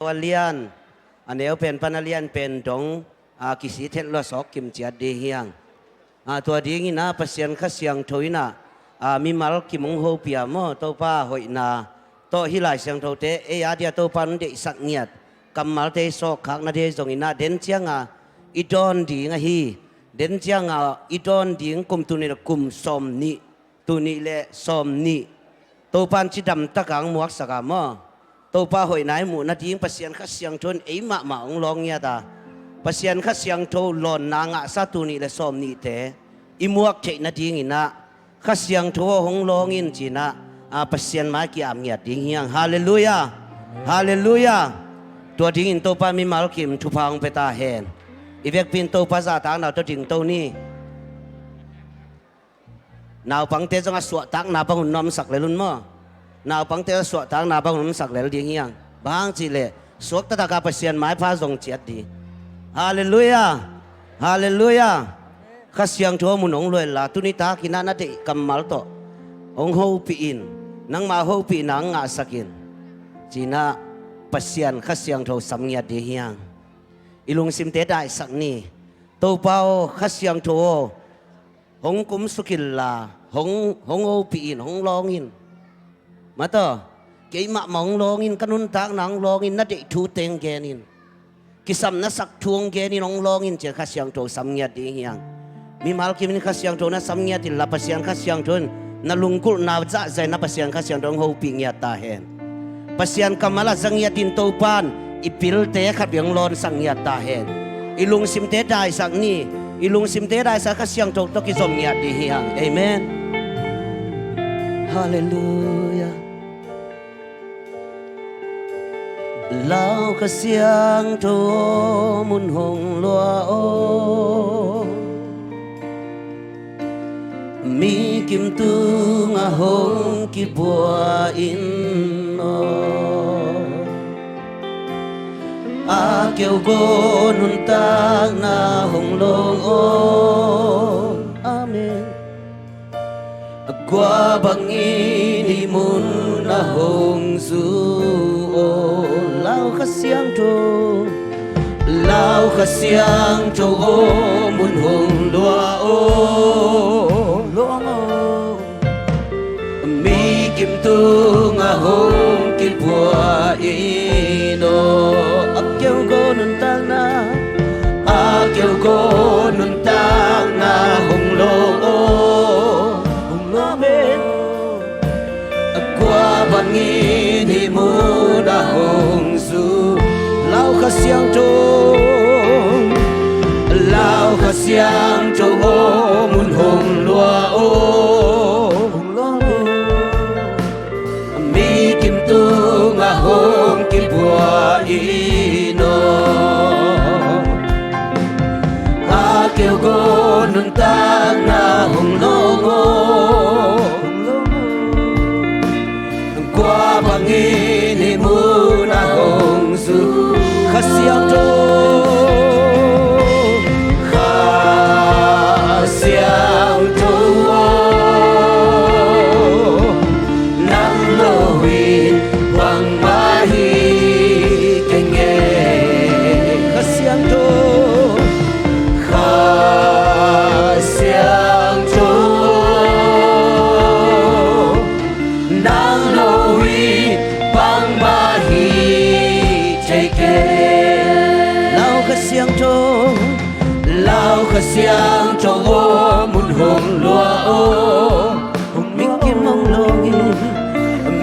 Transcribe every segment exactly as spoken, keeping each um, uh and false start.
A lian, a neu pen pan a lian pen dong, a, kisithet lua sawk kim ciat ding hiang. A, tua dingin ah Pasian Kha Siangtho in ah, a, mimal kim hong hopih a maw, Topa hoihna tawh hih Lai Siangthote ei a dia Topa hong deihsak ngiat kammalte i sawkkhak nading zongin ah, den cianga i dawn ding ahi, den cianga i dawn ding kum tuni le kum sawm nih, tuni le sawm nih, Topa in cidam taka hong muaksak a maw, Topa hoihna i muh nading Pasian Kha Siangtho in ei mahmah hong lawng ngiat a, Pasian Kha Siangtho lawnna ngahsa tuni le sawm nihte i muak theih nadingin ah Kha Siangtho aw hong lawng in ci-in ah, a, Pasian mai ki-ap ngiat ding hiang. Halleluiah. Halleluiah. Tua dingin Topa mimal kim thupha hong pia ta hen. I vekpi in Topa zahtakna tawh dingto ni. Naupangte zong a suahtakna bang hun na omsak lel un maw? Naupangte a suahtakna bang hun na omsak lel ding hiang. Bang hang cih leh suakta taka Pasian maipha zong ciat ding. Halleluiah. Halleluiah. Kha Siangtho a mun hong lua inla, tuni takin ah na deih kammal tawh hong hopih in, nangma hopihna hong ngahsak in, ci-in ah Pasian Kha Siangtho sam ngiat ding hiang. I lungsimte daisak ni. Topa aw, Kha Siangtho aw, hong kumsuk inla, hong, hong hopih in, hong lawng in. Mataw, kei mahmah hong lawng in, ka nuntakna hong lawng in, na deih thu teng gen in. Kisam na sak thu hong gen in, hong lawng in ci-a Kha Siangtho sam ngiat ding hiang. Mimal kim in Kha Siangtho na sam ngiat inla, Pasian Kha Siangtho in na lunggulhna zahzah in ah Pasian Kha Siangtho hong hopih ngiat ta hen. Pasian kammal ah za ngiat in, Topa in i pilte khat vei hong lawnsak ngiat ta hen. I lungsimte daisak ni. I lungsimte daisak Kha Siangtho tawh kizom ngiat ding hiang. Amen. Halleluiah. Lau Kha Siangtho aw, mun hong lua aw, mi kim tungah hong kibua in aw, a keugaw nuntakna hong lawng aw. Amen. Kua bangin hih munah hong zu aw. Lau Kha Siangtho, Lau Kha Siangtho aw, mun hong lua aw. Lua aw. Mi kim tungah hong kibua in aw. A keugaw nuntakna, a keugaw nuntakna hong lawng aw. Hong lawng aw. Kua bangin hih munah hong zu. Lau Kha Siangtho, Lau Kha Siangtho aw, mun hong lua aw. Hong lua aw. Mi kim tungah hong kibua in aw. A keugaw nuntakna hong lawng aw. Kua bangin hih munah hong zu. Kha Siangtho, Kha Siangtho aw, nang lo in bangmah hi keng e. Kha Siangtho, Kha Siangtho aw, nang lo in bangmah hi thei kei. Lau Kha Siangtho, Lau Kha Siangtho aw, mun hong lua aw. Mi kim hong lawng in,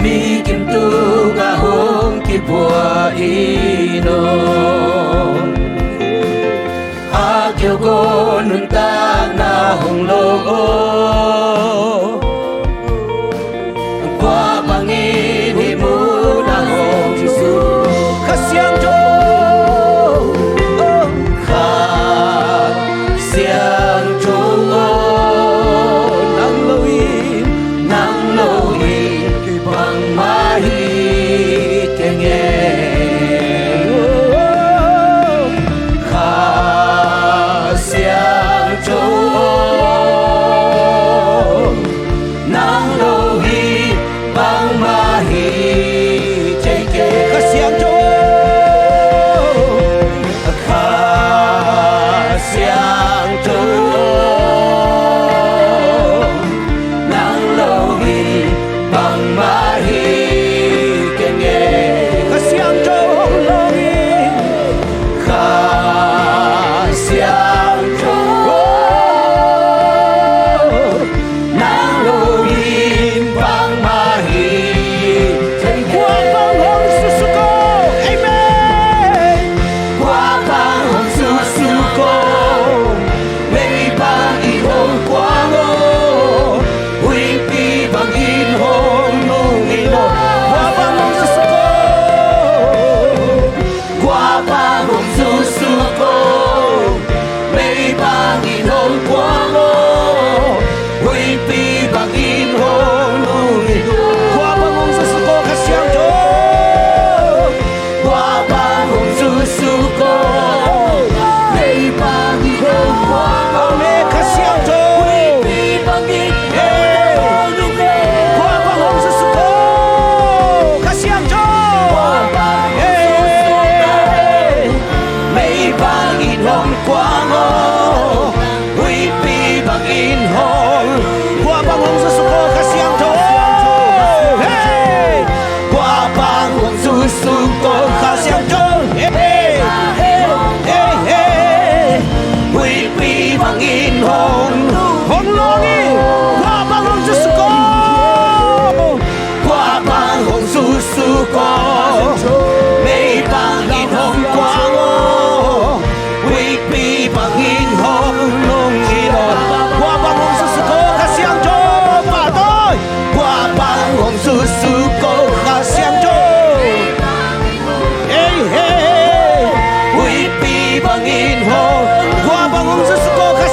mi kim tungah hong kibua in aw. A keugaw nuntakna hong lawng aw. Kua bangin hih munah hong zu. Kha Siangtho, Kha Siangtho aw, nang lo in, nang lo in kei bangmah hi keng e. Kha Siangtho aw,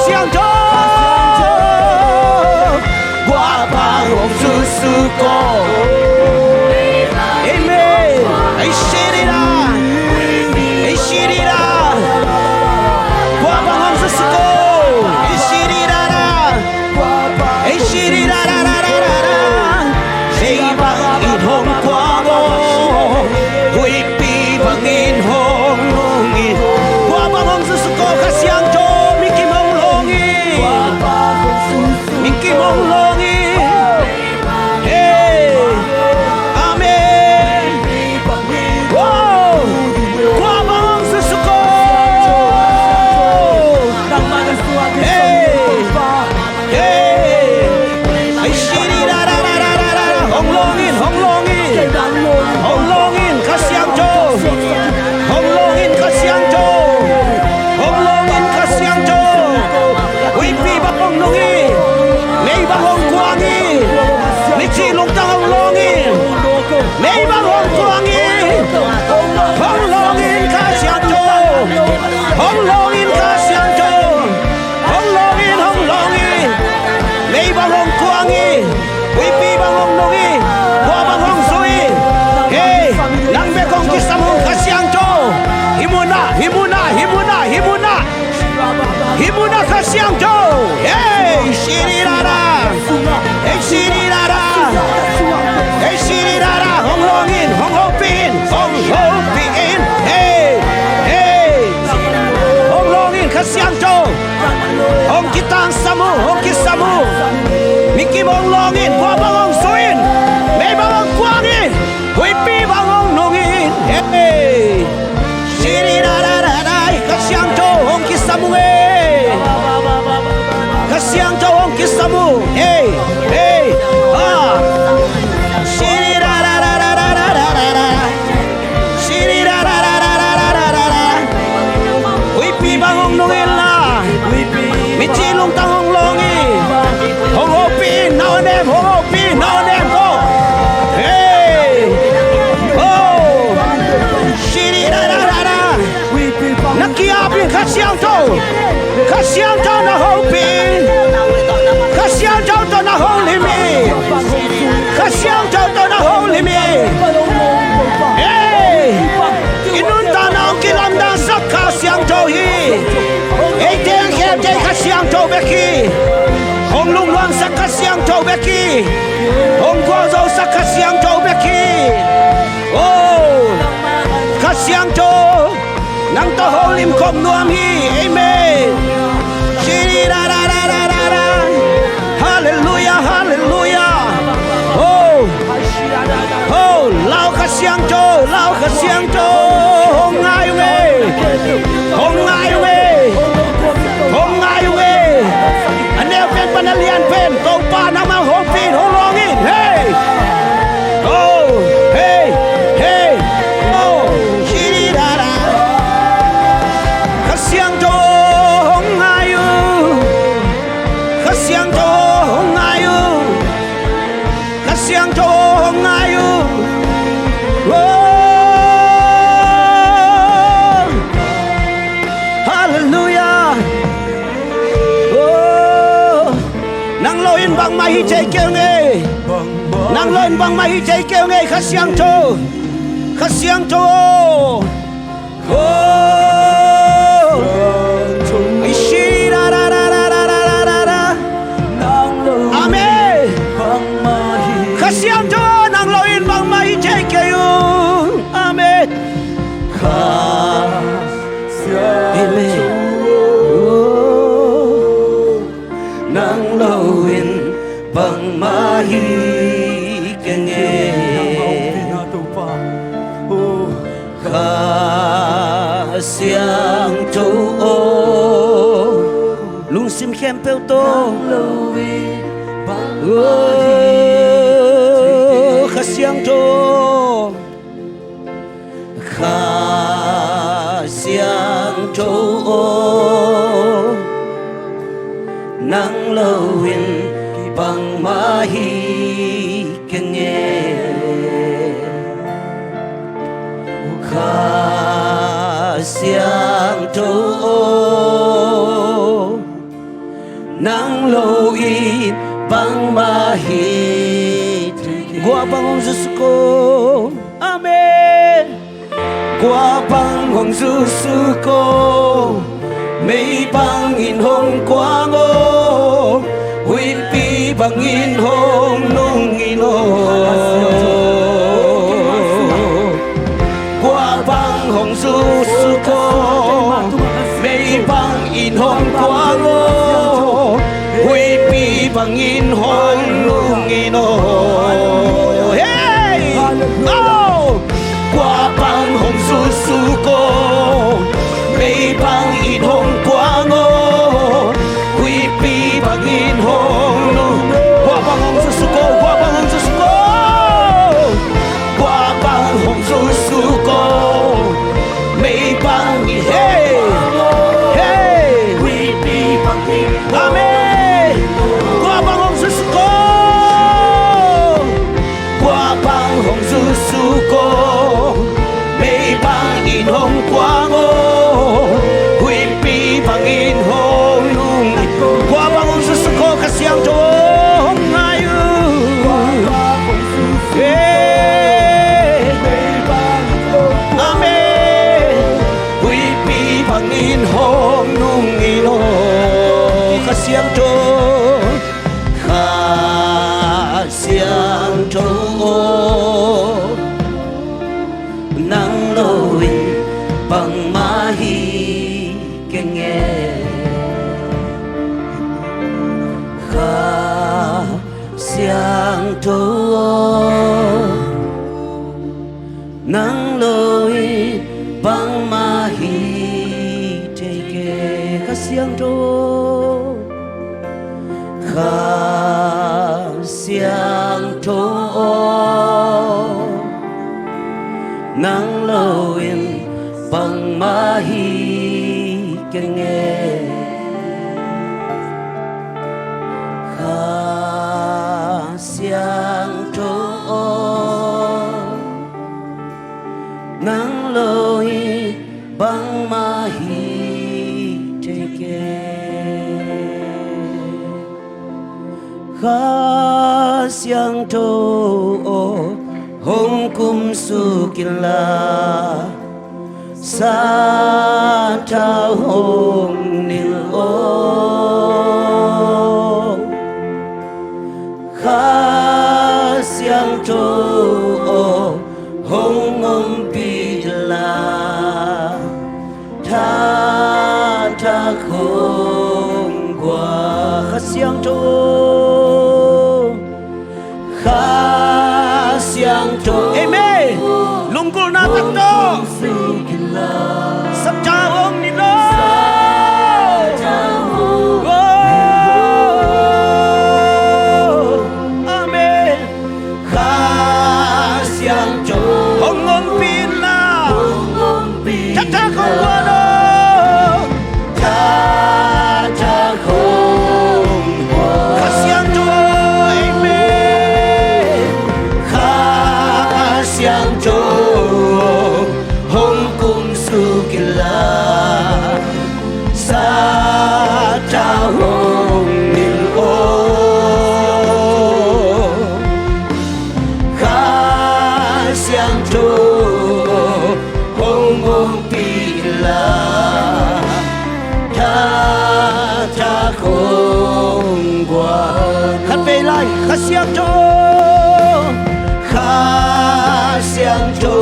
Siangtho, kua bang hong susu ko. Amen. Ei sirira, ei sirira, kua bang hong susu ko. Ei sirira, ei sirira, ei bang in hong kuang o. Huipi bangin hong nungin. Kua bang hong susu ko Kha Siangtho, mikim hong longin. Mikim hong longin. Hey. Amen. Wow. Kua bang hong susu ko. Hey. Hey. Ai, shiri ra ra ra ra ra ra ra. Hong longin, hong longin. Hong longin, Kha Siangtho. Hong longin, Kha Siangtho. Hong longin, Kha Siangtho. Huipi bang hong nungin. Mei bang hong kuangin. Mici lungtang hong longin. Mei bang hong kuangin. Hong longin, Kha Siangtho. Hong longin, Kha Siangtho. Hong longin, hong longin. Mei bang hong kuangin. Huipi bang hong nungin. Kua bang hong zuin. Hey, nang bek hong kisam ung Kha Siangtho. Hih munah, hih munah, hih munah, hih munah. Hih munah Kha Siangtho. Hey, shiri ra ra. Hey, shiri ra ra. Hey, shiri ra ra. Hong longin, hong hopih in, hong hopih in. Hey, hey. Hong longin, Kha Siangtho. Hong kitangsam uh, hong kisam uh. Mikim hong longin, kua bang hong zuin. Mei bang hong kuangin. Huipi bang hong nungin. Hey. Shiri ra ra ra ra. Kha Siangtho hong kisam uh e. Kha Siangtho hong kisam uh. Hey, hey. Ah. Shiri ra ra ra ra. Shiri ra ra ra. Huipi bang hong nungin la. Mici lungtang hong longin. Hong hopih in na hong nem, hong hopih in na hong nem ko. Hey. Oh. Shiri ra ra ra ra. Na ki-ap in Kha Siangtho. Kha Siangtho na hopih in. Kha Siangtho tawh na holim in. Kha Siangtho tawh na holim in. Hey. I nuntakna hong kilamdangsak Kha Siangtho hi. Ei teng khempeuh Kha Siangtho bek hi. Hong lungnuamsak Kha Siangtho bek hi. Hong gualzosak Kha Siangtho bek hi. Oh, Kha Siangtho, nang tawh holim khop nuam hi. Amen. Shiri ra ra ra ra ra ra. Halleluiah, halleluiah. Oh, oh, lau Kha Siangtho, lau Kha Siangtho. Hong ngai ung e. Hong ngai ung e. Hong ngai ung e. A neu pen pan a lian pen. Topa nangmah hong hopih in, hong longin. Hey. Oh, hey, hey, oh, shiri ra ra. Kha Siangtho hong ngai uh. Kha Siangtho hong ngai uh. Kha Siangtho hong ngai uh. Oh, halleluiah. Oh. Nang lo in bangmah hi thei kei ung e. Nang lo in bangmah hi thei kei ung e, Kha Siangtho. Kha Siangtho. Oh. Ai, shiri ra ra ra ra ra ra ra ra. Amen. Kha Siangtho, nang lo in bangmah hi thei kei ung. Amen. Amen. Nang lo in bangmah hi keng e. Kha Siangtho aw. Lungsim khempeuh tawh. Aw, Kha Siangtho. Kha Siangtho aw, nang lo in bangmah hi keng e. Kha Siangtho aw, Nang lo in bangmah hi thei kei. Guah bang hong zusuko. Amen. Guah bang hong zusuko. Mei bangin hong kuang o. Huihpi bangin hong nungin o. Guah bang hong zusuko. Mei bangin hong kuang o. Huihpi bangin hong nungin o. Hey! Oh! Guah bang hong zusuko. Mei bangin hong kuang o. Huihpi bangin hong nung. Guah bang hong zusuko. Guah bang hong zusuko. Guah bang hong zusuko. Mei bangin, hey, hey. Amen. Guah bang hong zusuko. Guah bang hong zusuko. Mei bangin hong kuang o. Huihpi bangin hong nung. Guah bang hong zusuko, Kha Siangtho hong ngai uh. Amen. Huihpi bangin hong nungin o. Kha Siangtho, Kha Siangtho aw, nang lo in bangmah hi keng e. Kha Siangtho aw, nang lo in bangmah hi thei kei. Kha Siangtho, Kha Siangtho aw, nang lo in bangmah hi keng e. Kha Siangtho aw, nang lo in bangmah hi thei kei. Kha Siangtho aw, hong kumsuk in la, sathau hong nilh aw. Kha Siangtho aw, hong ompih in la, thakthak hong guan. Kha Siangtho, Kha Siangtho. Amen. Lunggulhna tak tawh sathau hong nilh aw. Oh, amen. Kha Siangtho hong ompih in la, thakthak hong guan aw. Thakthak hong guan. Kha Siangtho, amen. Kha Siangtho hong kumsuk in la, sathau hong nilh aw. Kha Siangtho hong ompih in la, thakthak hong guan. Khat vei lai, Kha Siangtho, Kha Siangtho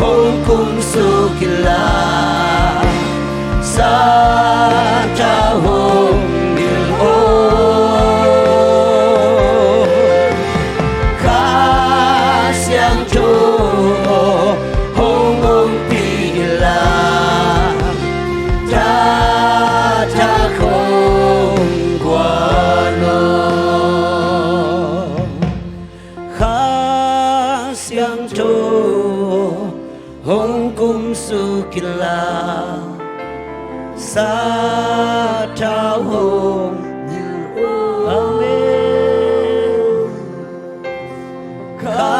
hong kumsuk in la, sathau hong nilh aw. Kha Siangtho aw, hong ompih in la, thakthak hong guan aw. Kha Siangtho hong kumsuk in la, sathau hong nilh aw. Amen. Kha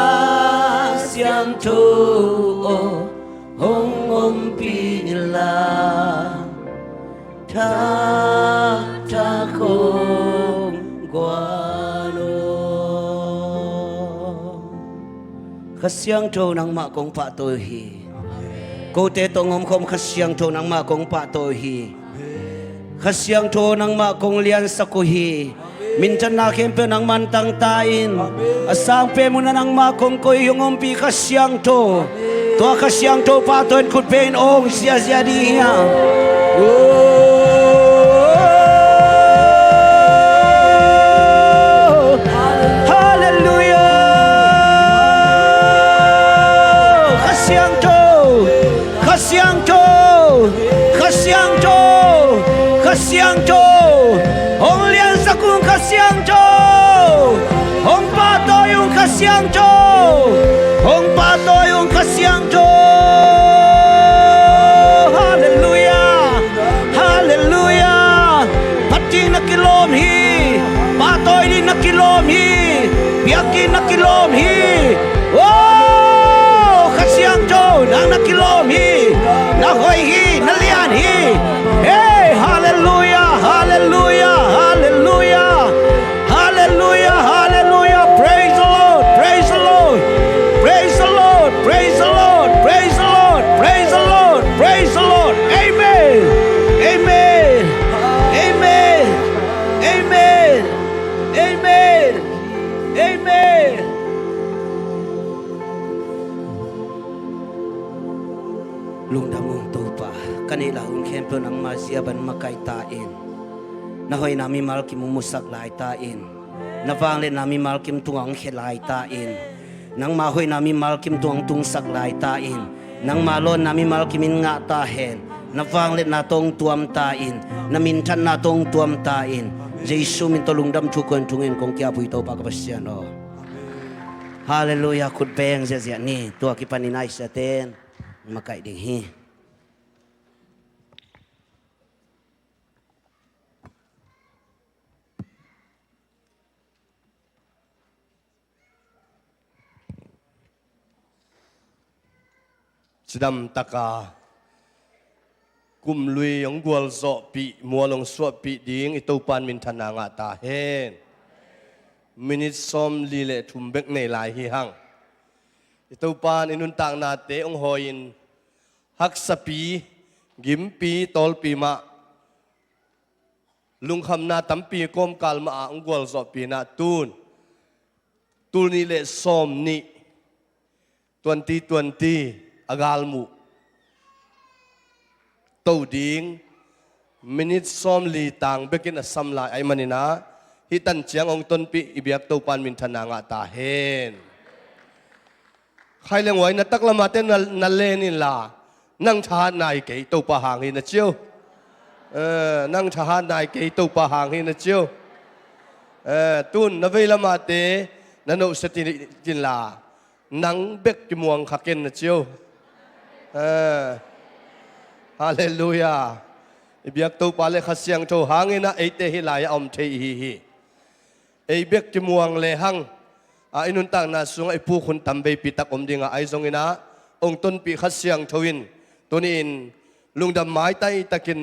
Siangtho aw, hong ompih in la, thakthak Kha Siangtho, nangmah kong pahtawi uh hi. Kote tawh hong omkhawm Kha Siangtho, nangmah kong pahtawi uh hi. Kha Siangtho, nangmah kong liansak uh hi. Minthanna khempeuh nangman tangta in. A sangpen munah nangmah kong koih uh hi. Hong ompih Kha Siangtho. Tua Kha Siangtho pahtawi in khut bengin ong ziahziah ding hi hang. Oh, halleluiah. Kha Siangtho, Kha Siangtho, Kha Siangtho, Kha Siangtho. Hong liansak ung Kha Siangtho. Hong pahtawi ung Kha Siangtho. Hong pahtawi ung Kha Siangtho. Halleluiah. Halleluiah. Phat ding na kilawm hi. Pahtawi ding na kilawm hi. Biak ding na kilawm hi. Oh, Kha Siangtho, nang na kilawm hi. Na hoih hi, na lian hi. Hey, halleluiah, halleluiah, halleluiah. Halleluiah, halleluiah. Praise the Lord, praise the Lord. Praise the Lord, praise the Lord, praise the Lord, praise the Lord, praise the Lord. Amen. Amen. Amen. Amen. Amen. Amen. Lungdam ung Topa, ka neih lai hun khempeuh nangma zia ban makaih ta in. Na hoihna mimal kim hong musak lai ta in. Na vangliatna mimal kim tungah hong khia lai ta in. Nangma hoihna mimal kim tungah hong tungsak lai ta in. Nangma lawnna mimal kim in ngah ta hen. Na vangliatna tawh hong tuam ta in. Na minthanna tawh hong tuam ta in. Jesu min tawh lungdam thu kong thungin kong kiap uh hi Topa ka Pasian aw. Halleluiah. Khut beng ziahziah ni. Tua kipanin a i siaten makaih ding hi. Cidam taka kum lui hong gualzawhpih, mual hong suahpih ding i Topan minthanna ngah ta hen. Minit sawmli le thum bek nei lai hi hang. I Topan i nuntaknate hong hawi-in haksapi, gimpi, tawlpi mah, lungkhamna tampi kawmkal mah ah hong gualzawhpih in ah tun, tul nih le sawmnih, twenty twenty a galmuh to ding minit sawmli tang bekin a sam lai ahih manin ah, hih tan ciang hong tonpih i biak Topan minthanna ngah ta hen. Khai leng huai na taklamate na, na len inla, nang thahat nai kei Topa hang hi na ci uh. Eh, nang thahat nai kei Topa hang hi na ci uh. Eh, tun na veilamate na nohset inla, nang bek kimuang kha ken na ci uh. Eh, halleluiah. I biak Topa le Kha Siangtho hangin ah eite hih lai-ah om thei ihi hi. Ei bek kimuang lehang, a, i nuntakna sungah i puk hun tam veipi tak om ding a, ahi zongin ah hong tonpih Kha Siangtho in tuni-in lungdam maitai takin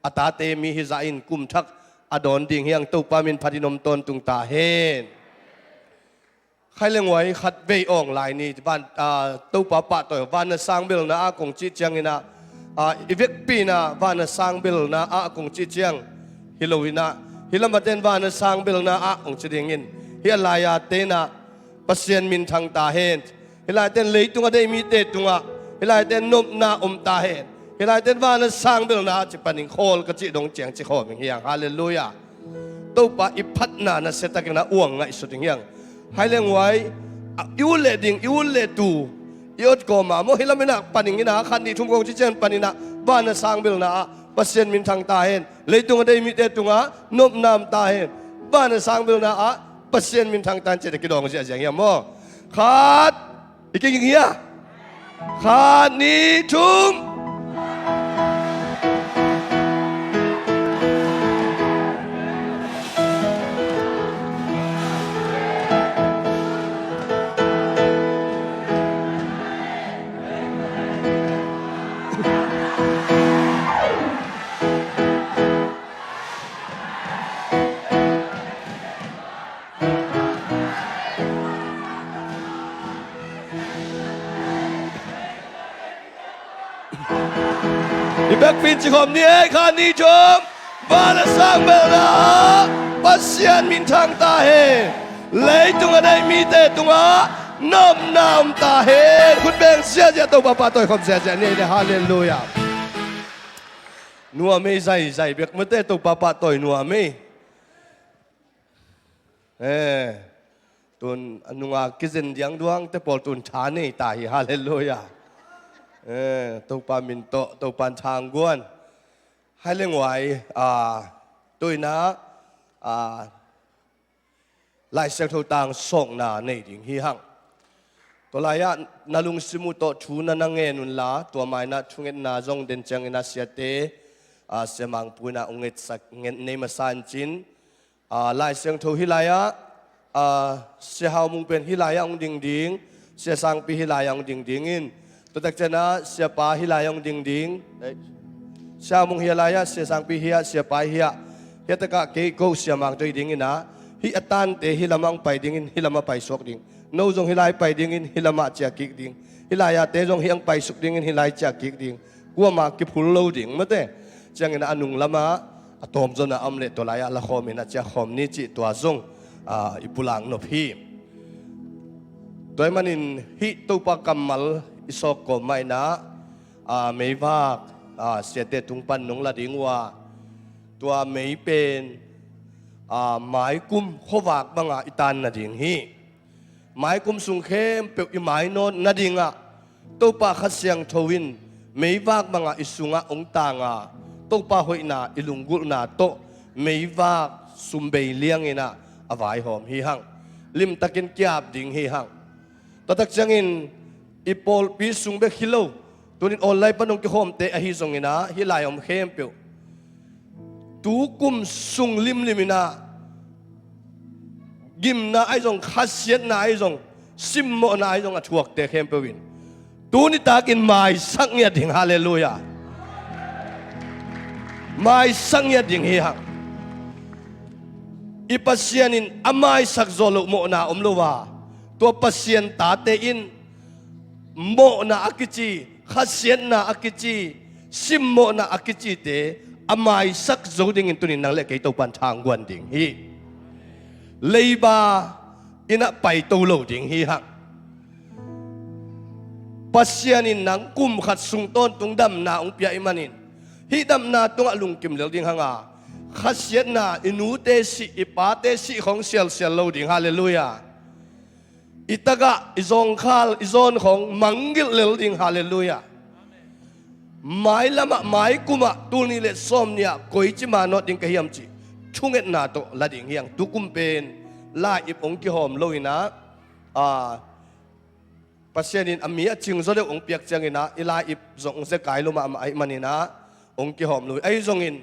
a tate mi hizah in kum thak a dawn ding hi hang. Topa min phatin om tawntung ta hen. Khai leng huai khat vei awng lai ni, van, a, Topa pahtawi, vanna sang belna ah kong cih ciangin ah, a, i vekpi in ah vanna sang belna ah kong cih ciang hi lo in ah, hih lamaten vanna sang belna ah kong ci dingin, hih a lai-a ten ah Pasian minthang ta hen. Hih laiten leitung a deih mite tungah, hih laiten nopna om ta hen. Hih laiten vanna sang belna ah ci panin khawl ka cih dong ciang ci khawm ing hi hang. Halleluiah. Topa i phatna nasia takin ah uang ngaihsut ing hi hang. Hai leng huai, a, i ut leh ding, i ut leh tu, i ot kawma maw, hih lamin ah panin ah khat nih thum kong ci ciang panin ah vanna sang belna ah Pasian minthang ta hen. Leitung a deih mite tungah nopna om ta hen. Vanna sang belna ah Pasian minthang ta hen ci-in a kidawng ziahziah hi hang maw. Khat, i kiging hi a. Khat, nih, thum. I bekpin cikhawm ni ei, kha ni thum. Van a sang belna ah Pasian minthang ta hen. Leitung a deih mite tungah nopna om ta hen. Khut beng ziahziah, Topa pahtawi khawm ziahziah ni ei le. Halleluiah. Nuam ei, zaizai bek mate, Topa pahtawi nuam ei. Eh, tun a nunga kizen diang duangte pawl tun tha nei ta hi. Halleluiah. Eh, Topa min tawh Topan thangguan. Hai leng uai, ah, tuina, ah, Lai Siangtho tang sawkna nei ding hi hang. Tua lai-ah na lungsim uh tawh thu na na ngen unla, tua mainah thungetna zong den ciangin a siate, ah, Sia Mangpu inah ung ngetsak, nget nei masa in cin. Ah, Lai Siangtho hih lai-ah, ah, Sia Hau Mung pen hih lai-ah hong ding ding, Sia Sangpi hih lai-ah hong ding ding in, tuatak cianah Sia Pa hih lai-ah hong ding ding. Eh, Sia Hau Mung hih lai-ah, Sia Sangpi hiah, Sia Pa hiah, hiah takah kei ko Sia Mang Toi ding inah, hih a tante hih lamah hong pai ding in, hih lamah pai suak ding. No zong hih lai pai ding in, hih lamah ciah kik ding. Hih lai-ate zong hih hong pai suk ding in, hih lai ciah kik ding. Kuamah kiphul lo ding mate. Ciangin a nung lamah a tawmzawna a om leh tua lai-ah la khawmin a ciah khawm ni cih tua zong, ah, i pulak nop hi. Tua ahih manin hih Topa kammal i sawk kawm mah inah, ah, meivak, ah, siate tung pan nong la ding uh a, tua mei pen, ah, maikum khuavak banga i tan nading hi. Maikum sung khempeuh i mai nawn nadingah Topa Kha Siangtho in meivak bangah i sungah hong tanga, Topa hoihna i lunggulhna tawh meivak sumbei lianginah a vaihawm hi hang. Limtakin kiap ding hi hang. Tuatak ciangin i pawlpi sung bek hi lo, tunin online pan hong kikhawmte ahi zonginah hih lai-a om khempeuh, tu kum sung limliminah gimna ahi zong, khasiatna ahi zong, simmawhna ahi zong a thuakte khempeuh in tuni takin maisak ngiat ding. Halleluiah. Maisak ngiat ding hi hang. I Pasian in a maisak zawh loh mawhna om lo a, tua Pasian tate in mawhna a kici, khasiatna a kici, simmawhna a kicite a maisak zo dingin tunin nang le kei Topan thangguan ding hi. Leiba innah paito lo ding hi hang. Pasian in nang kum khat sung tawntung damna hong pia i manin, hih damna tungah lungkim lel ding hanga, khasiatna, i nute sih, i pate sih khong sialsial lo ding. Halleluiah. I tagah, i zawngkhal, i zawn khong manggilh lel ding. Halleluiah. Mailamah, maikumah, tul nih le sawm nih ah koici manawt ding ka hiam cih thungetna tawh la ding hi hang. Tukum pen lai-ip hong kihawm loinah, ah, Pasian in a mi a cingzaw deuh hong piak cianginah i lai-ip zong hong zekai lo mahmah ahih maninah hong kihawm lo hi. Ahi zongin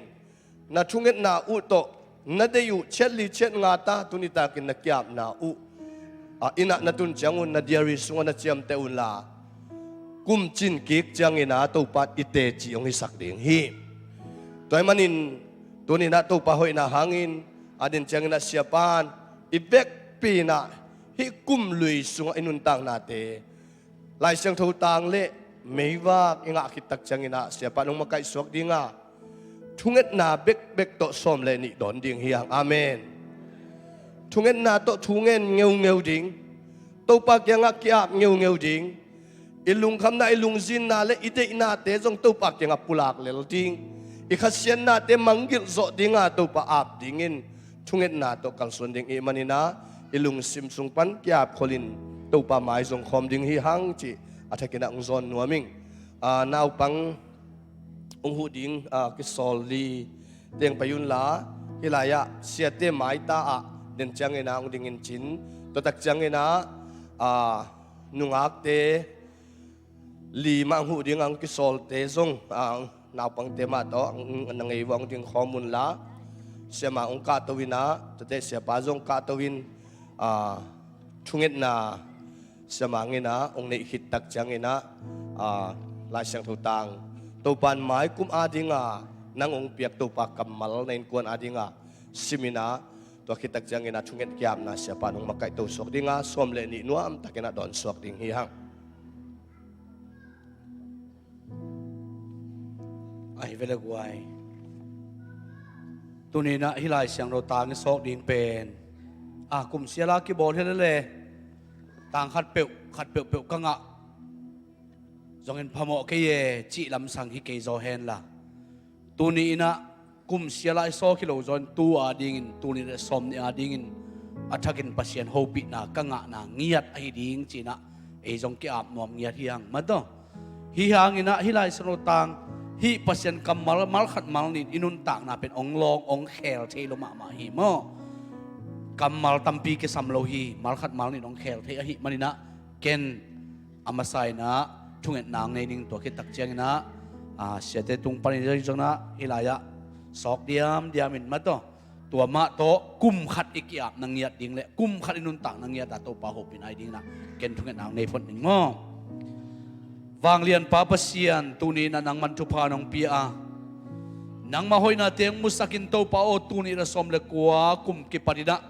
na thungetna uh tawh na deih uh ciat li ciat nga ta, tuni takin na kiapna uh, ah, innah na tun ciangun na diary sungah na ciamteh unla, kum cin kik cianginah Topa i teci hong hisak ding hi. Tua ahih manin tuninah Topa hoihna hangin a den cianginah Siapan i vekpi inah hih kum lui sungah i nuntaknate Lai Siangtho tang le meivak i ngah khit tak cianginah Siapan hong makaihsuak dinga, thungetna bekbek tawh sawm le nih dawn ding hi hang. Amen. Thungetna tawh thu ngen ngeungeu ding, Topa kiangah ki-ap ngeungeu ding, i lungkhamna, i lungzinna le i deihnate zong Topa kiangah pulak lel ding, i khasiatnate manggilh zawh dinga Topa ap dingin thungetna tawh kalsuan ding i hih maninah i lungsim sung pan kiapkholin Topa mai zong khawm ding hi hang cih a thakinah hong zawn nuam ing. Ah, naupang hong huh ding, ah, kisawl li teng pai unla, hih lai-ah siate maita ah den cianginah hong dingin cin, tuatak cianginah, ah, nungakte li mah hong huh ding a hong kisawlte zong, ah, naupangte mah tawh na ngei vua hong ding khawm unla, Sia Mang hong kahto inah, tuate Siapa zong kahto in, ah, thungetna Sia Mang inah hong neih khit tak cianginah, ah, Lai Siangtho tang, Topan maikum adinga nang hong piak Topa kammal na innkuan adinga siminah, tua khit tak cianginah thunget kiapna Siapan hong makaihto suak dinga sawm le nih nuamtakinah dawnsuak ding hi hang. Ai vele guai. Tuninah hih Lai Siangtho tang i sawk ding pen a kum siala kibawl hi lele, tang khat peuh khat peuhpeuh ka ngah zongin phamawh kei e cih lamsang hi kei zaw henla, tuni inah kum siala i sawk hi lo zaw in tu a dingin, tuni le sawm ni a dingin a thakin Pasian hopihna ka ngahna ngiat ahi ding cinah ei zong ki-ap nuam ngiat hi hang mataw. Hi hanginah hih Lai Siangtho tang hih Pasian kammal malkhat malnin i nuntakna pen ong lawng ong khel thei lo mahmah hi maw? Kammal tampi kisam lo hi, malkhat malnin ong khel thei ahi maninah ken a masa inah thungetna ong nei ning. Tua khit tak cianginah a siate tung panin zongzonah hih lai-ah sawk diamdiamin mataw, tua mah tawh kum khat i ki-apna ngiat ding le kum khat i nuntakna ngiat a Topa hopihna i dinginah ken thungetna ong nei phot ning maw? Vanglianpa Pasian, tuni inah nangman thupha nong pia a, nangmah hoihnate ong musakin Topa aw, tuni inah sawm le kua kum kipaninah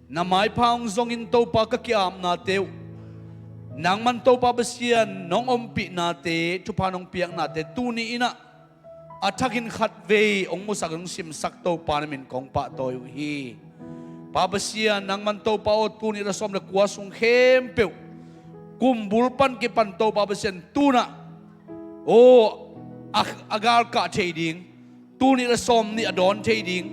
na maipha ong zongin Topa ka ki-apnate uh, nangman Topa Pasian nong ompihnate, thupha nong piaknate tuni inah a thakin khatvei ong musak, ong simsak Topa na min kong pahtawi uh hi. Pa Pasian, nangman Topa aw, tuni inah sawm le kua sung khempeuh kumbul pan kipan Topa Pasian tunah aw, a, a galkah thei ding, tuni le sawm nih a dawn thei ding,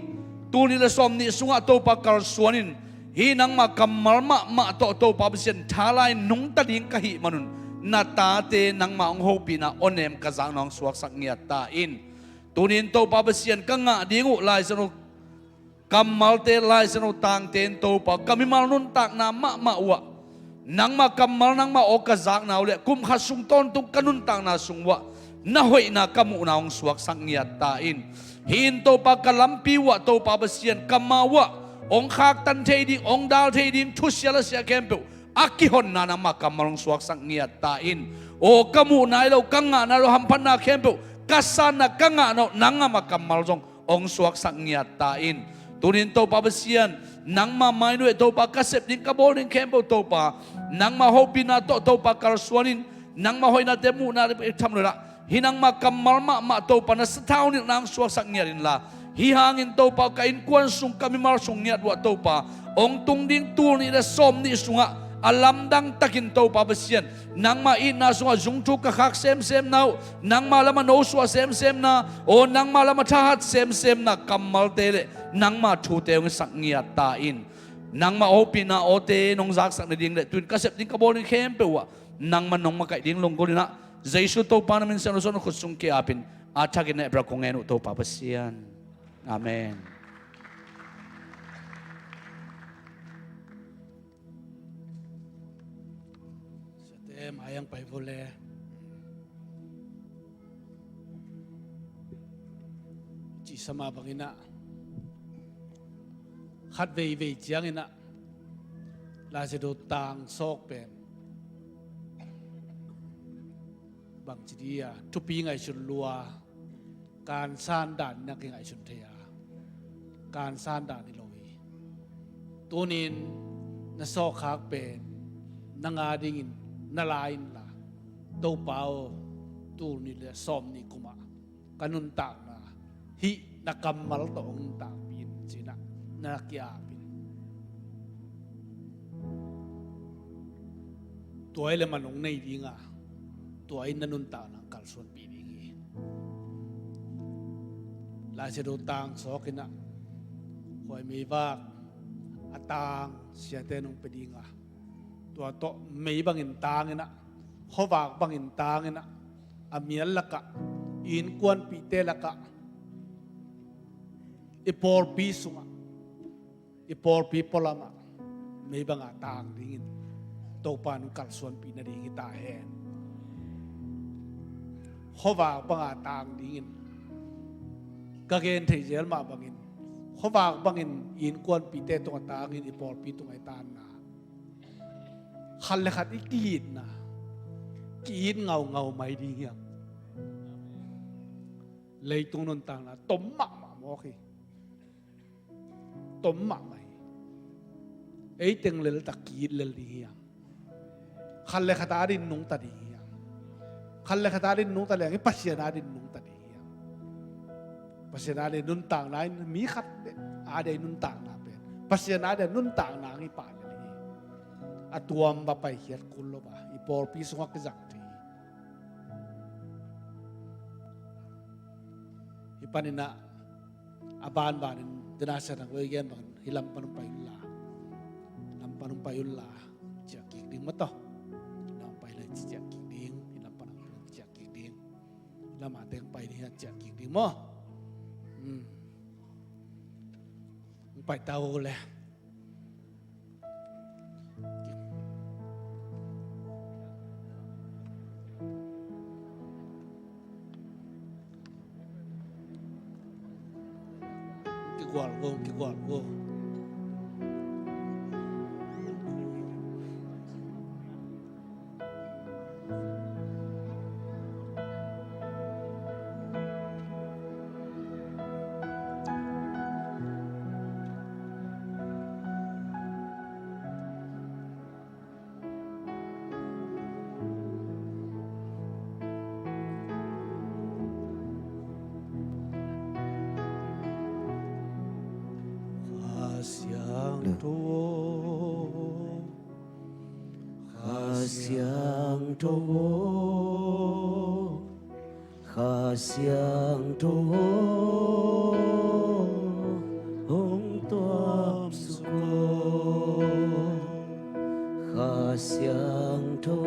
tuni le sawm nih sungah Topa kalsuanin hih nangmah kammal mahmah tawh Topa Pasian thala in nungta ding ka hih manun na tate nangmah ong hopihna awnem ka zakna ong suaksak ngiat ta in. Tunin Topa Pasian ka ngah ding uh Lai Siangtho kammalte, Lai Siangtho tangte in Topa ka mimal nuntakna mahmah uhah nangmah kammal, nangmah aw ka zakna uh le kum khat sung tawntung ka nuntakna sung uhah na hoihna ka muhna ong suaksak ngiat ta in. Hih in Topa ka lampi uhah Topa Pasian ka ma uhah ong khaktan thei ding, ong dal thei ding thusia lasia khempeuh a kihonna nangmah kammal ong suaksak ngiat ta in. Aw ka muh nai lo, ka ngah nai lo hamphatna khempeuh ka sanna ka ngahna uh nangmah kammal zong ong suaksak ngiat ta in. Tunin Topa Pasian, nangmah mai nuai Topa ka sep ding ka bawl ding khempeuh Topa nangmah hopihna tawh Topa kalsuanin nangmah hoihnate muhna i tham lula hih nangmah kammal mahmah Topa na sathau nilhna ong suaksak ngiat inla, hih hangin Topa ka innkuan sung ka mimal sung ngiat uhah Topa ong tung ding tul nih le sawm nih sungah a lamdang takin Topa Pasian nangmah itna sungah zungthu ka khak semsemna uh, nangmah lamah nosuah semsemna aw, nangmah lamah thahat semsemna kammalte le nangmah thute ong sak ngiat ta in. Nangmah hopihna awte nong zaksak nading le tuin ka sep ding ka bawl ding khempeuh uhah nangmah nong makaih ding lunggulh inah Jesu Topa na min siangtho suan a khut sung ki-apin a thakin na epra kong ngen uh Topa Pasian. Amen. Siate mai ang pai vule. Cihsa mah banginah khat veivei cianginah Lai Siangtho tang sawk pen bangci dia thupi ngaihsun lua, kansan dan inah kingaihsun thei a, kansan dan hi lo hi. Tunin na sawkkhak pen nang a dingin na la inla, Topa aw, tul nih le sawm nih kumah ka nuntakna hih na kammal tawh ong nuntakpih in cinah na ki-apin. Tua i le man ong nei dinga, tua in na nuntakna kalsuanpih ding hi. Lai Siangtho tang sawk inah khuai meivak a tang siate nong pia dinga, tua tawh mei bangin tang inah, khuavak bangin tang inah, a mial lakah, i innkuanpihte lakah, i pawlpi sungah, i pawlpi pualamah mei banga tang dingin Topa in kalsuanpih nading hi ta hen. Khuavak banga tang dingin ka gen thei zel mah bangin khuavak bangin i innkuanpihte tungah tangin i pawlpi tungah i tanna khat le khat i ki-itna ki-it ngaungau mai ding hiam? Leitung nuntakna tom mahmah mawk hi. Tom mahmah hi. Ei teng lel tak ki-it lel ding hiam? Khat le khat a din nungta ding hiam? Khat le khat a din nungta leng i Pasian a din nungta ding hiam? Pasian a dei nuntakna in mi khat a dei nuntakna pen Pasian a dei nuntakna hi pah lel hi. A tuam va paikhiat kul lo a i pawlpi sungah kizang thei hi. Hi paninah a banbanin dena siatang koi gen bangin hi lam pan hong pai unla, lam pan hong pai unla, ciah kik ding maw taw. Lam pai lai ciah kik ding, hi lam pan hong pai ciah kik ding. Lamah teng pai ding hi a ciah kik ding maw? Pai ta uh le. Kigual go, kigual go. Kha Siangtho, Kha Siangtho, Kha Siangtho, hong tuam suk aw. Kha Siangtho,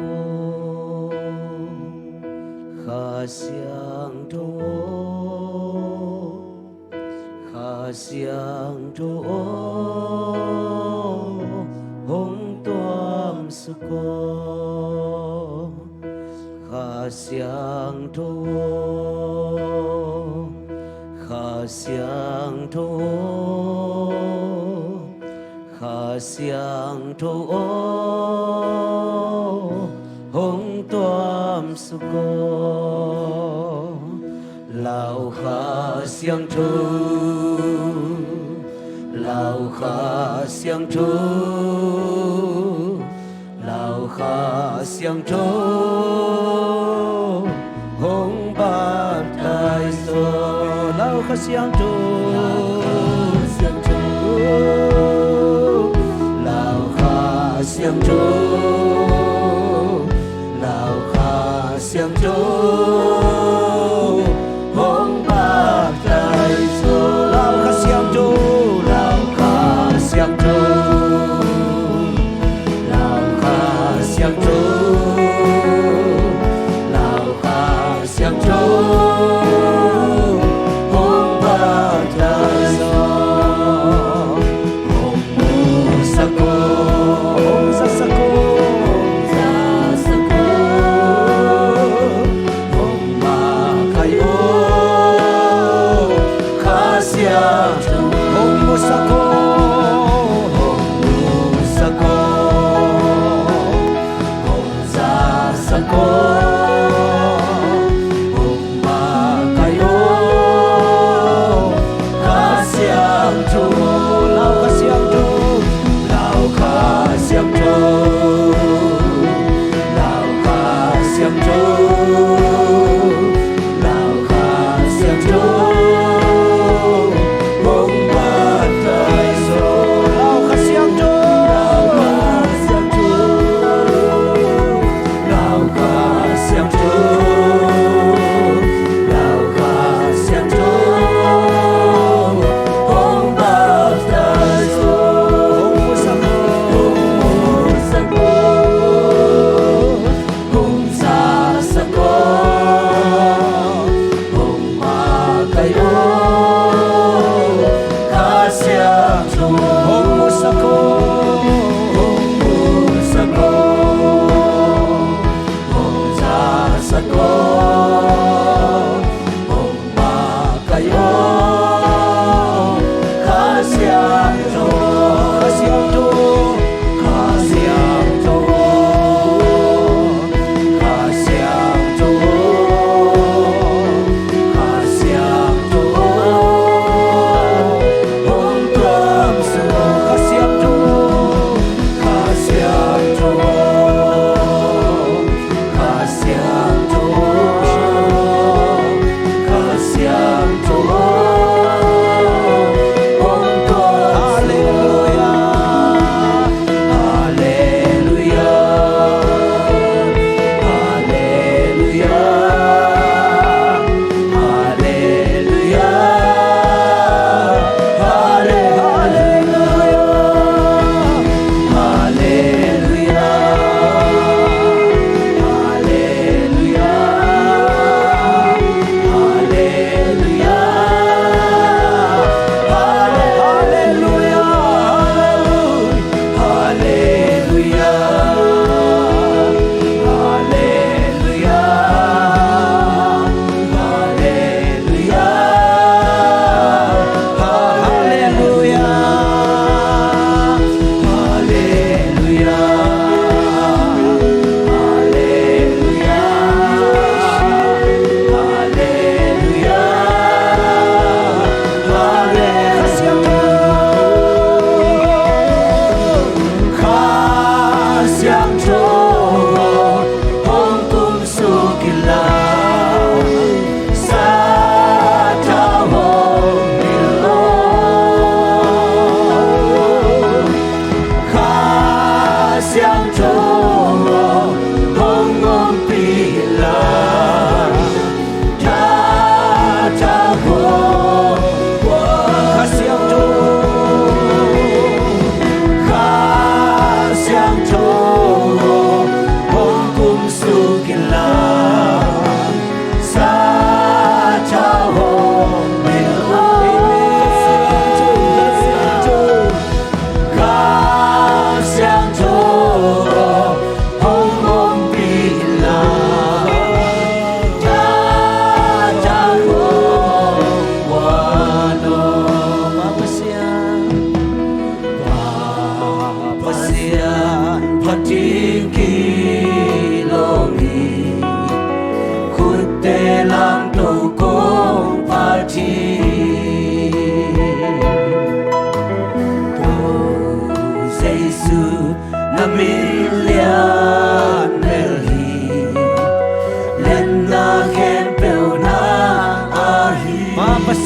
Kha Siangtho, Kha Siangtho, hong tuam suk aw. Kha Siangtho, Kha Siangtho, Kha Siangtho aw, hong tuam suk aw. Lau Kha Siangtho, Lau Kha Siangtho, Lau Kha Siangtho, hong baptize aw. Lau Kha Siangtho, Lau Kha Siangtho, Lau Kha Siangtho, hong baptize aw. Lau Kha Siangtho, Lau Kha Siangtho, Lau Kha Siangtho, Lau Kha Siangtho, hong baptize aw. Hong musak aw, hong zasak aw, hong zasak aw, hong makaih aw. Kha Siangtho, hong musak aw, hong musak aw, hong zasak aw, hong ma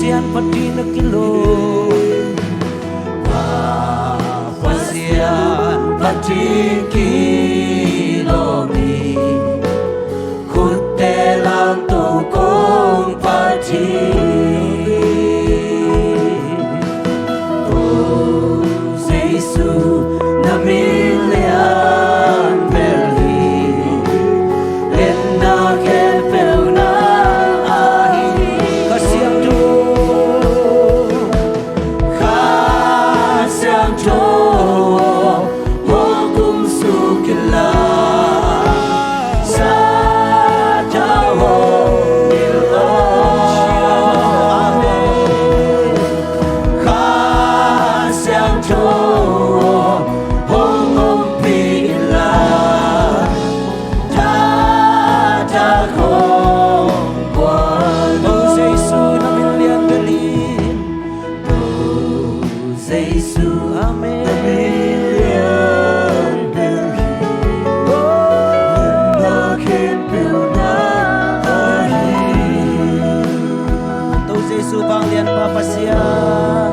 Pasian phat ding na kilawm. Pa Pasian phat ding kilawm hi. Khutte lam to kong phat hi. Pu Jesu na min lian bel hi. Lianna khempeuh nang ahi. Kha Siangtho, Kha Siangtho, hong kumsuk in la, sathau hong ngil aw. Amen. Kha Siangtho, hong ompih in la, thahthah hong guan. Pu Jesu na min lian bel hi. Pu Jesu, amen. Na min lian bel hi. Oh, na khempeuh nang ahi. Pu Jesu vanglianpa Pasian.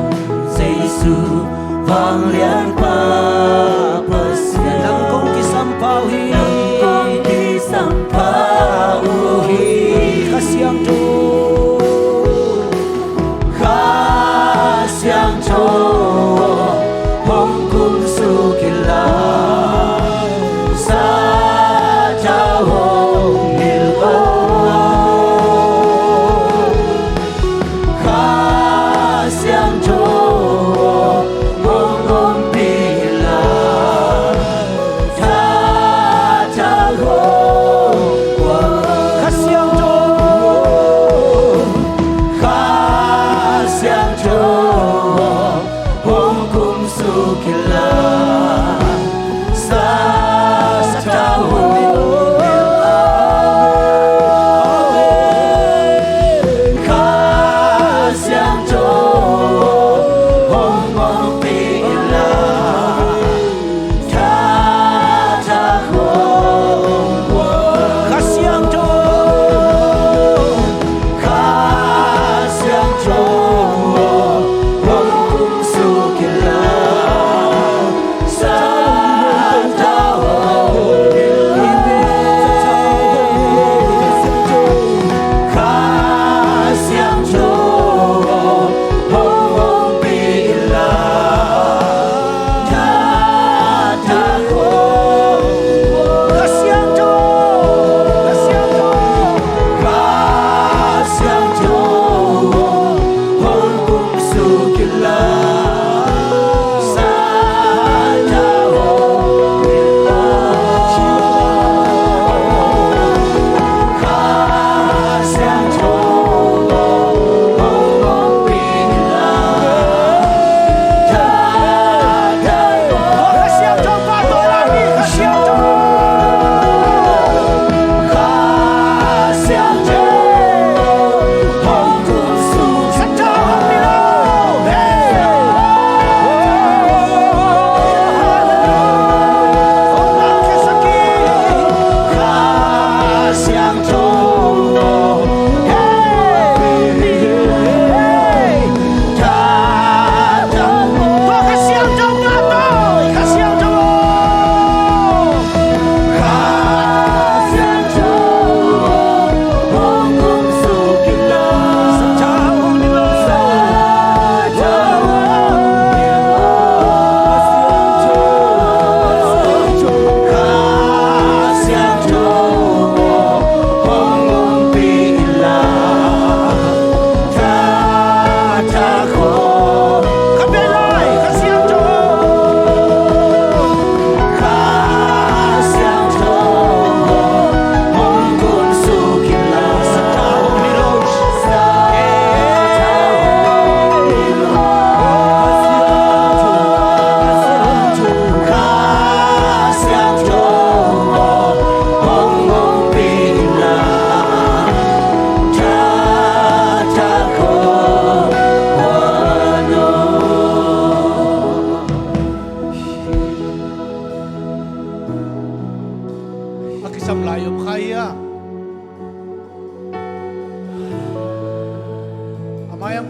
Jesu vanglianpa Pasian. Nang kong kisampha uh hi. Nang kong kisampha uh hi. Kha Siangtho, Kha Siangtho, hong kumsuk in la, sathau hong ngil aw. Kha Siangtho, hong ompih in la, thahthah hong guan. Kha Siangtho,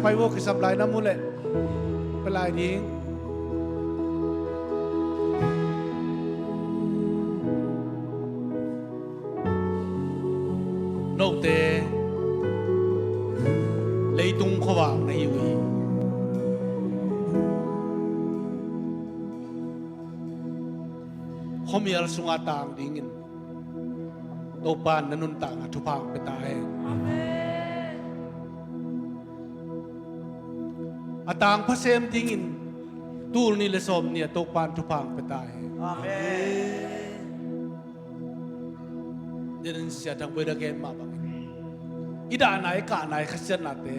Pai vo, kisam lai na mu leh pia lai ding. Note leitung khuavak na hi uh hi. Khuamial sunga tang dingin Topa in na nuntakna thupha pia ta hen. Amen. A tangpha sem dingin tul nih le sawm nih a Topa in thupha pia ta hen. Amen. Denin Sia Thang Boih a gen mah bangin i dahna, i kahna, i khasiatnate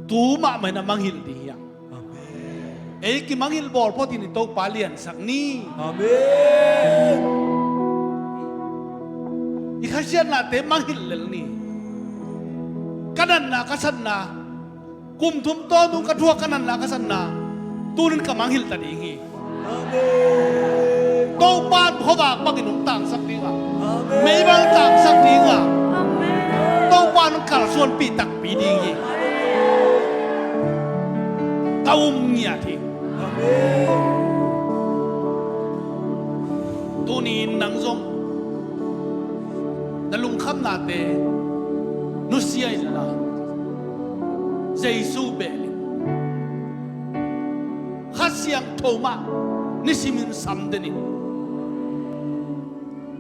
tu mahmah in a mangngilh ding hi hang. Amen. Ei kimangngilh bawl photin i Topa liansak ni. Amen. I khasiatnate mangngilh lel ni. Ka natna, ka satna, kum thum tawntung ka thuak, ka natna, ka satna, tunin ka mangngilh ta ding hi. Amen. Topa in khuavak bangin hong tangsak ding a, amen, mei bang tangsak ding a, amen, Topa in hong kalsuanpih takpi ding hi. Ka um ngiat hi. Amen. Tuni-in nang zong na lungkhamnate nusia inla, Jesu bel in, Kha Siangtho mah nisimin samden in.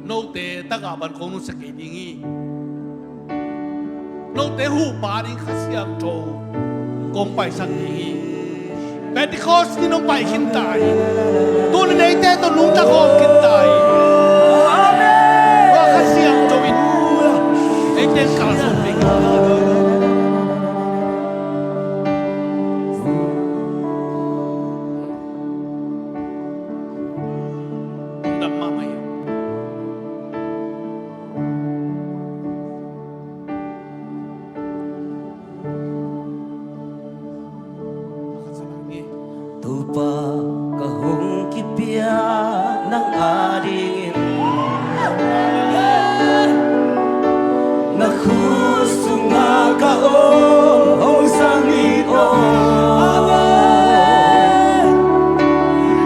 Note tagah bang kong nunsia kei ding hi. Note huhpa ding Kha Siangtho kong paisak ding hi. Pentecost ni nong pai khin ta hi. Tunin eite tawh nungta khawm khin ta hi. Amen. Tua Kha Siangtho in eite kalsuan ding hi. Lungdam mahmah hi. Topa ka hong kipia nang adingin, na khut sungah ka om hong zang in aw.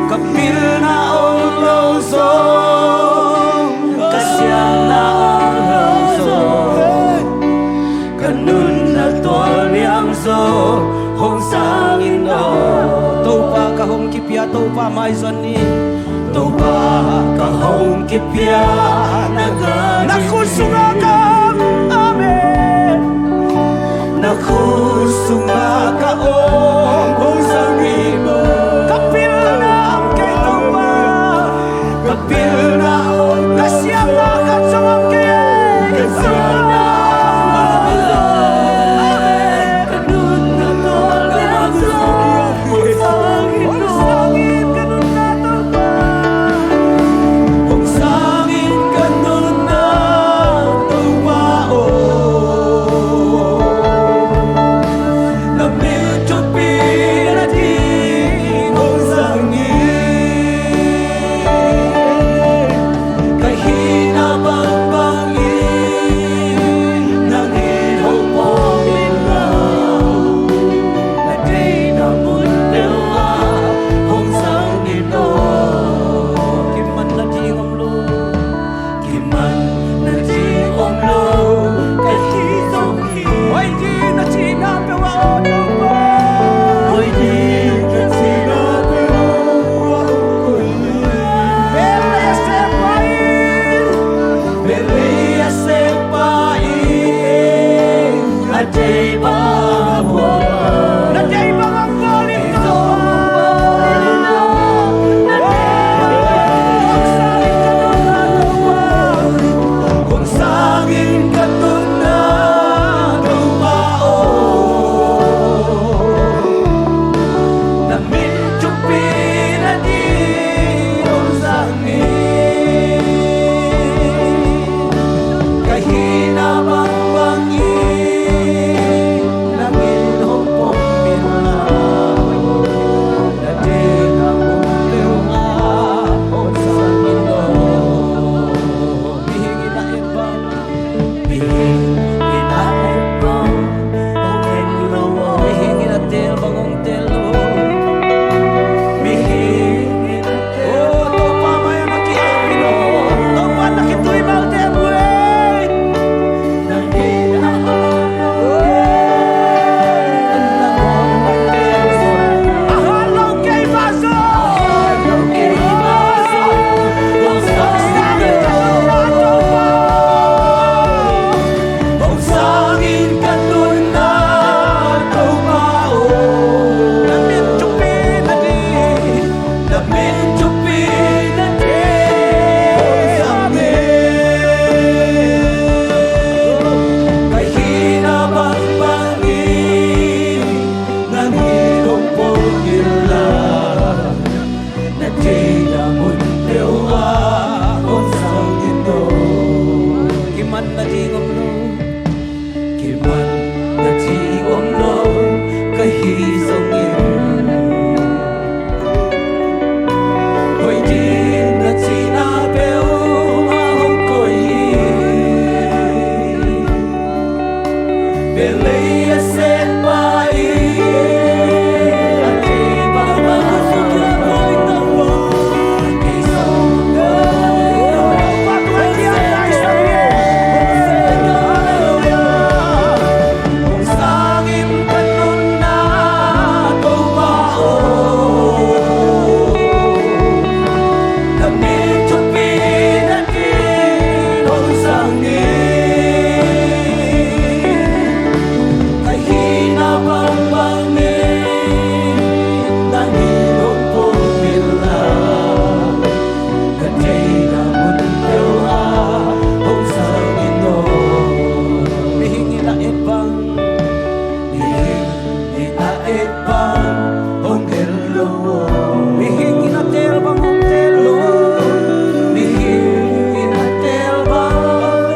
Ka pilna om lo zong, ka siamna om lo zong, ka nunna tualniam zong hong zang in aw. Topa ka hong kipia, Topa maizuan ni. Topa ka hong kipia nang adingin, na khut sungah ka om, amen, na khut sungah ka om hong zang in aw. Ka pilna om kei Topa, ka pilna om, ka siamna khat zong om kei. Ka siamna om, amen, ka nunna tualniam zong hong zang in aw. Hong zang in ka nunna Topa aw. Na mit thupi Bangbang in nang in hong pom inla, ka theihna mun peuh ah hong sang in aw. Mihing in a et bang, mihing in a et bang hong hel lo aw. Mihing in a teel bang hong teel lo aw. Mihing in a teel bang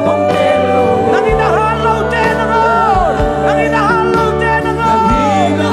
hong teel lo aw. Nang in a hat lote nangawn, nang in a hat lote nangawn, nang in a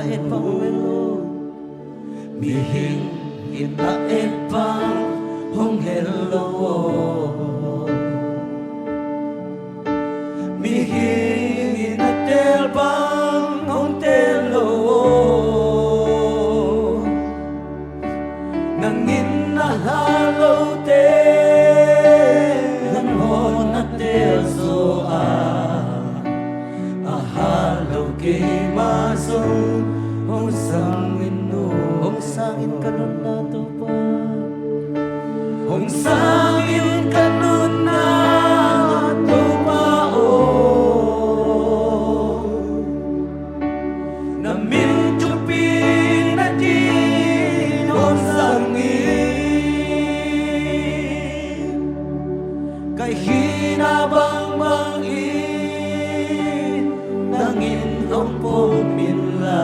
et bang hong hel lo. Mihing in a et bang hong hel lo. Mihing in a teel bang hong teel lo. Nang in a hal lote, nang hon a teel zaw a, a hal lo keima zong hong sang in aw. Hong sang in ka nunna Topa. Hong sang in ka nunna Topa aw. Na min thupi nading hong sang in. Ka hihna bangbang in nang in hong pom inla,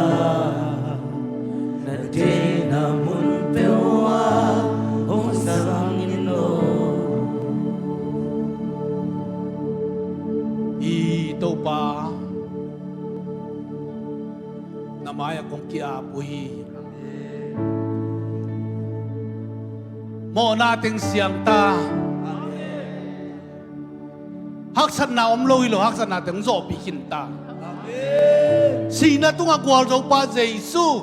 na deihna mun peuh ah hong sang in aw. I Topa, na mai-ah kong ki-ap uh hi. Mawhna teng siang ta. Haksatna om lo hi lo, haksatna teng zawhpih khin ta. Sihna tungah gualzo pa Jesu.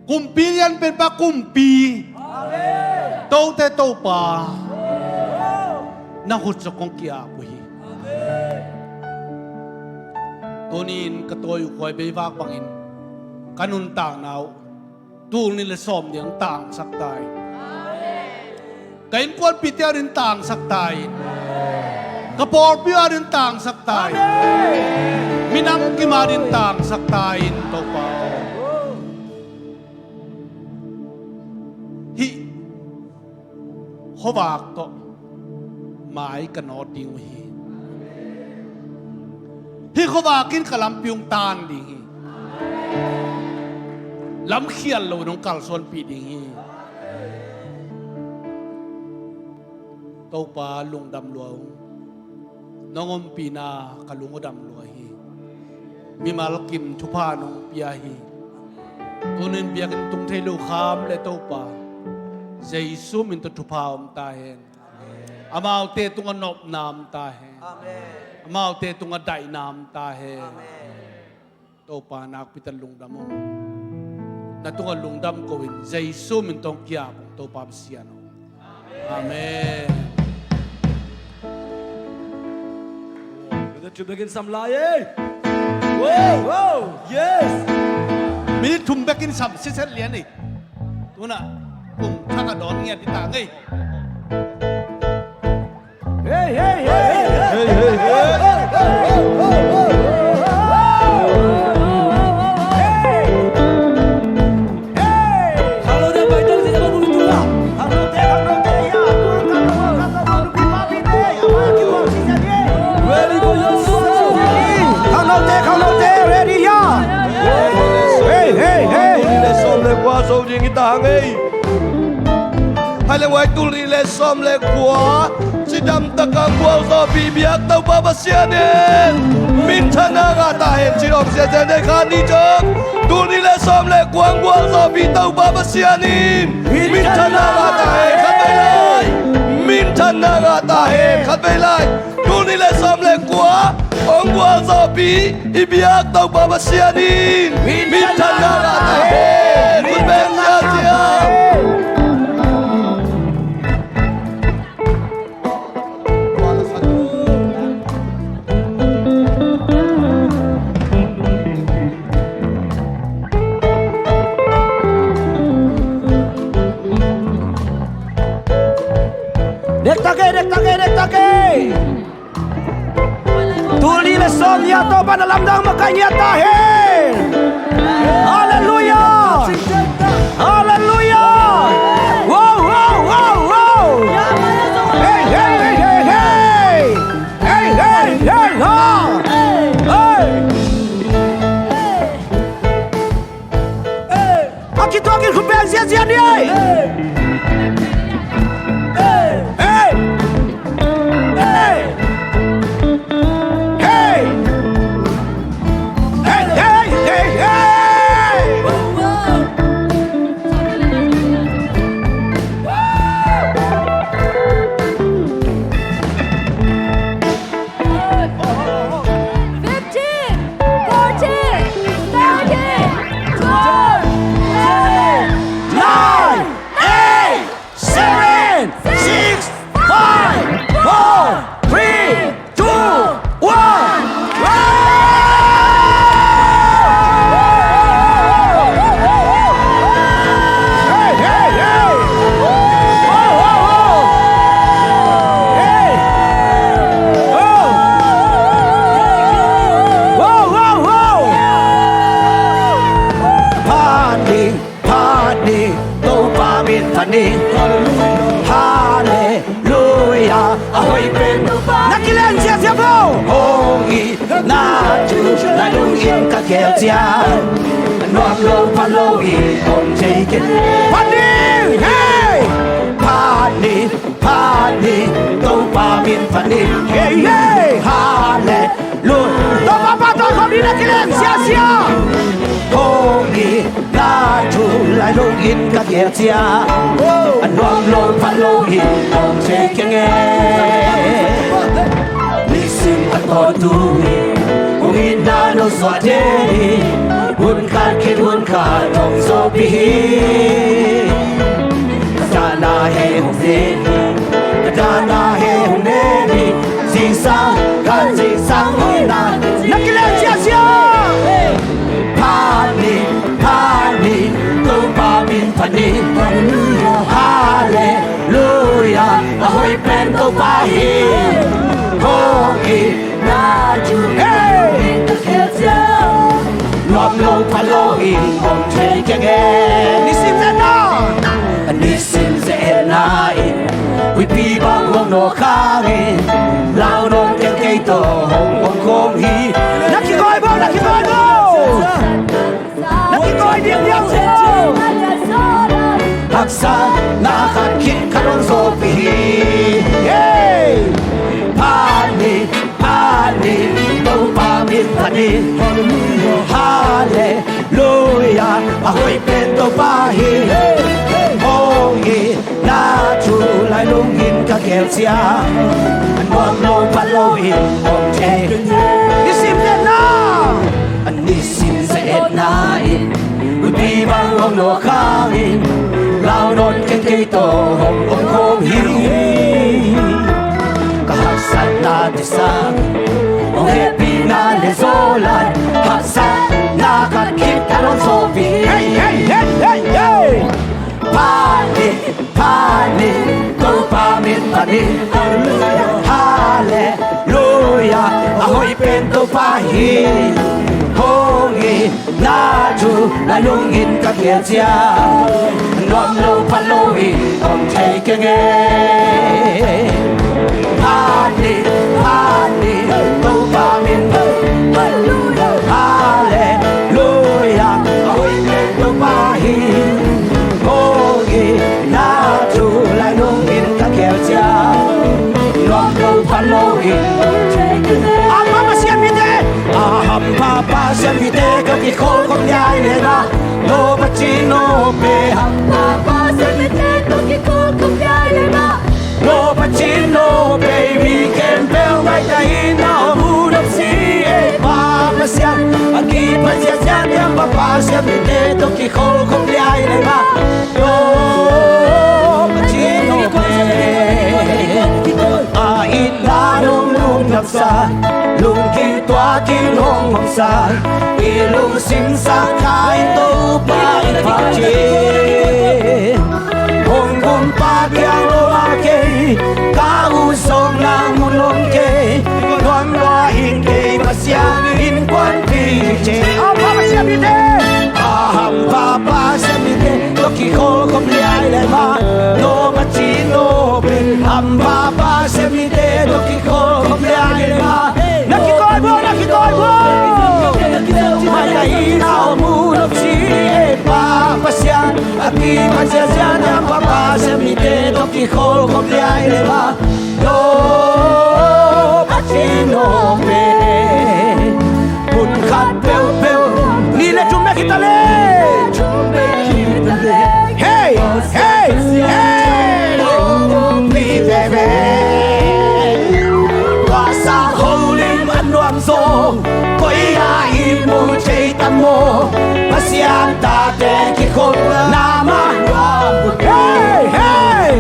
Kumpi lian pen pa kumpi. Tote Topa. Na khut sung kong ki-ap uh hi. Tuni-in ka tawi uh khuai beivak bangin ka nuntakna uh tul nih le sawm nih hong tangsak ta in. Ka innkuanpihte adingin tangsak ta in. Ka pawlpi adingin tangsak ta in. Minam kim adingin tangsak ta in, Topa aw. Hih khuavak tawh mai ka nawt ding uh hi. Hih khuavak in ka lampi hong taan ding hi. Lamkhial lo in hong kalsuanpih ding hi. Topa, lungdam lua ung. Nong ompihna ka lung a dam lua hi. Mimal kim thupha nong pia hi. Tuni-in biakinn tung thei lo kham le Topa, Jesu min tawh thupha om ta hen. Amaute tungah nopna om ta hen. Amaute tungah daihna om ta hen. Topa, nakpi takin lungdam ung. Na tungah lungdam ko-in Jesu min tawh ki-ap ung, Topa Pasian aw. Amen. Tua thum bekin sam lai ei. Wow, wow, yes. Minute thum bekin sam siset lian ei. Tuna kum thak a dawn ngiat hi ta ngei. Hey, hey, hey, hey. Hey, hey, hey. Hey, hey, hey. Tul nih le sawm le kua zo ding hi ta ngei. Hai le uai, tul nih le sawm le kua cidam takin gualzawhpih biak Topa Pasian in minthanna ngah ta hen. Ci lawm, siasia nei khan ni cawk. Tul nih le sawm le kua gualzawhpih Topa Pasian in minthanna ngah ta hen, khatvei lai. Minthanna ngah ta hen, khatvei lai. Tul nih le sawm le kua hong gualzawhpih i biak Topa Pasian in minthanna ngah ta hen. Khut beng ziahziah. Dektak ei, dektak ei, dektak ei. Tul nih le sawm nih a Topa na lamdang makaih ngiat ta hen. Halleluiah. Halleluiah. Wow, wow, wow, wow. Hey, hey, hey, hey, hey. Hey, hey, hey, ha. Hey. A kituakin khut beng ziahziah ni ei. Hey! Hey! Hey! Hey! Tulai lungin ka gel ciang, a nuam lo pha lo in om thei keng. Phat ni, hey! Phat ni, phat ni, Topa min phat ni. Hey, hey! Hallelujah. Topa pahtawi khawm ni, na kilem ziahziah. Hong itna tulai lungin ka gel ciang, a nuam lo pha lo in om thei keng e. Nisim a tawh tu hi, hong itna no suah den hi. Hun khat khit hun khat hong zawpih hi. Ka dahna hei hong ne hi, ka dahna hei hong ne hi. Zingsang khat zingsang hong itna. Na kilem ziahziah. Phat ni, phat ni, Topa min phat ni. Hallelujah. A hoih pen Topa hi. Hong itna tu, hey! Nuam lo pha lo in om thei keng e. Nisim ze-etna, nisim ze-etna in huipi bang hong nawk hangin, lau nawn keng kei tawh hong om khawm hi. Na kikawi bo, na kikawi bo. Na kikawi diakdiak bo. Haksatna khat khit khat hong zawpih hi. Hey! Phat ni, phat ni, Topa min phat ni. Hallelujah. A hoih pen Topa hi. Hong itna tulai lungin ka gel ciang, a nuam lo pha lo in om thei. Nisim ze-etna, nisim ze-etna in huipi bang hong nawk hangin, lau nawn keng kei tawh hong om khawm hi. Ka haksatna tisa, hong hehpihna le zawlna, haksatna khat khit khat hong zawpih hi. Hey, hey, hey, hey, hey. Phat ni, phat ni, Topa min phat ni. Hallelujah. A hoih pen Topa hi. Hong itna tulai lungin ka gel ciang, nuam lo pha lo in om thei keng e. Phat ni, phat ni, Topa min phat ni. Hallelujah. A hoih pen Topa hi. Hong itna tulai lungin ka gel ciang, nuam lo pha lo in. A hampha Pasian mite, a hampha Pasian mite tawh kikholh khop liai le mah. No Pasian no pe. Hampha Pasian mite tawh kikholh khop liai le mah. No Pasian no pe, mi khempeuh maitai in na om uh nop si e Pa Pasian. A kipan ziahziah ding hampha Pasian mite tawh kikholh khop liai le mah. No Pasian no pe. A itna nong lungdamsa, lungkim tuakin hong hawmsa, i lungsim sang kha in Topa in phat ciat. Hong kumpa kiang lo a kei, ka ut zawkna mun om kei, tuan lua in kei Pasian innkuanpih ciat. A hampha Pasian mite, a hampha Pasian mite tawh kikholh khop liai le mah. No Pasian no pe. Hampha Pasian mite tawh kikholh khop liai le mah. Na kikawi bo, na kikawi bo. Maitai in na om uh nop si e Pa Pasian. A kipan ziahziah ding hampha Pasian mite tawh kikholh khop liai le mah. No Pasian no pe. Hun khat peuhpeuh, nih le thum bek hi ta leh. Hey, hey, hey. Lungpi veve. Kuasa holim a nuam zaw, koi-ah i mu thei tam maw? Pasian tate kikholhna mah nuam. Hey, hey.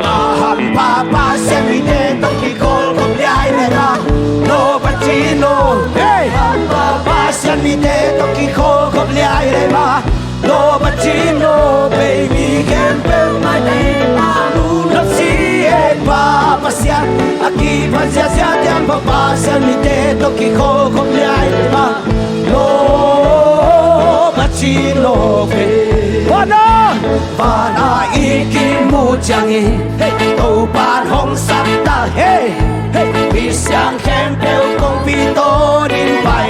A hampha Pasian mite tawh kikholh khop liai le mah. No Pasian no. Hey. Hampha Pasian mite tawh kikholh khop liai le mah. No Pasian no pe, mi khempeuh maitai in na om uh nop si e Pa Pasian. A kipan ziahziah ding hampha Pasian mite tawh kikholh khop liai le mah. No Pasian no pe. Van ah i kimu ciangin, hey, Topa'n hong sap ta, hey, hey. Misiang khempeuh kongpi tawnin pai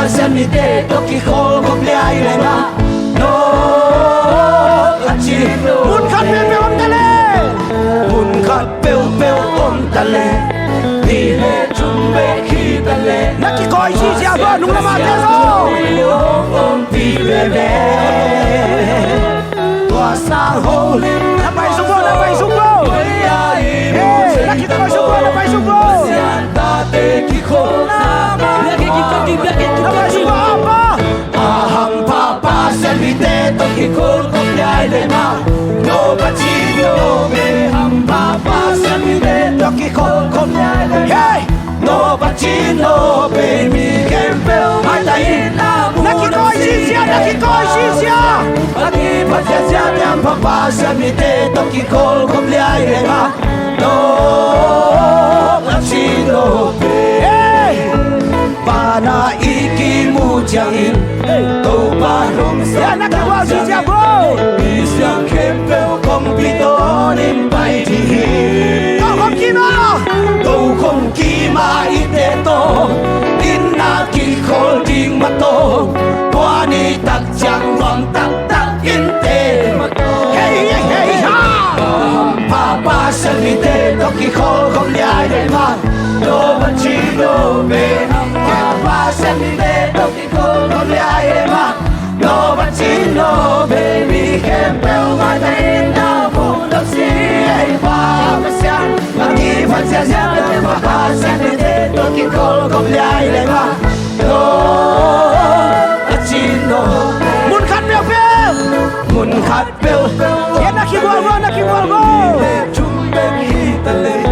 Pasian mite tawh kikholkhop liai leh mah, no a cin lo. Mun khat peuhpeuh om ta leh. Mun khat peuhpeuh om ta leh. Nih le thum bek hi ta leh. Na kikawi ziahziah bang nung lamah te zo. Om pi veve. Tua sang ho. Na pai suk bo, na pai suk bo. Hey, na kikawi suk bo, na pai suk bo. Pasian tate kikholna. Na pai suk bo, apa. A hampha Pasian mite tawh kikholkhop liai leh mah. No pacin no be hampha Pasian mite tawh kikholkhop liai leh mah. Hey! No pacin no be mi khempeuh maita in na mu. Na kikawi ziahziah, na kikawi ziahziah. A kiphat ziahziah a hampha Pasian mite tawh kikholkhop liai leh mah. No pacin no be. Hey! Pana i kimu ciangin Topa lungsim na kikawi ziahziah bo. Mi siang khempeuh kongpi tawnin pai ding hi. Tokhom kima. Tokhom kima i te tawh, inn ah kikhol ding mah tawh, tua ni tak ciang nuam taktak in te mah tawh. Hei, hei, hei, ha! Hampha Pasian mite tawh kikholkhop liai leh mah, no pacin no be hampha Pasian mite tawh kikholkhop liai leh mah. No pacin no be mi khempeuh maita in na mu lo si ei Pa Pasian. A kiphat ziahziah a hampha Pasian mite tawh kikholkhop liai leh mah. No pacin no. Mun khat peuhpeuh. Mun khat peuhpeuh. Hei, na kibual bo, na kibual bo. Nih le thum bek hi ta leh.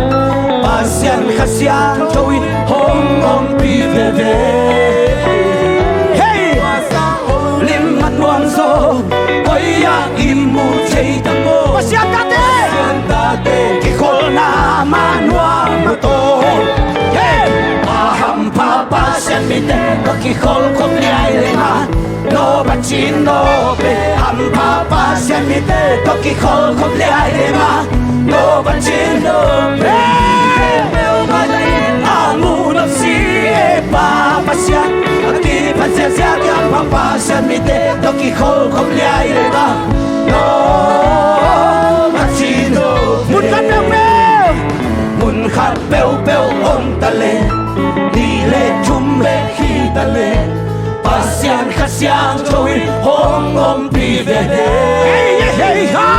Pasian Kha Siangtho in hong ompih veve. Hei! Lim a nuam zaw, koi ah i mu thei tam maw. Pasian tate. Pasian tate kikholna mah nuam mah tawh. Hei! A hampha Pasian mite tawh kikholkhop liai leh mah. No pacin no be hampha Pasian mite tawh kikholkhop liai leh mah. No pacin no be a mu lo si ei Pa Pasian. A kiphat ziahziah a hampha Pasian mite tawh kikholkhop liai leh mah. No pacin no be. Mun khat peuhpeuh. Mun khat peuhpeuh om ta leh. Nih le thum bek hi ta leh. Pasian Kha Siangtho in hong ompih veve. Hei, hei, hei, ha!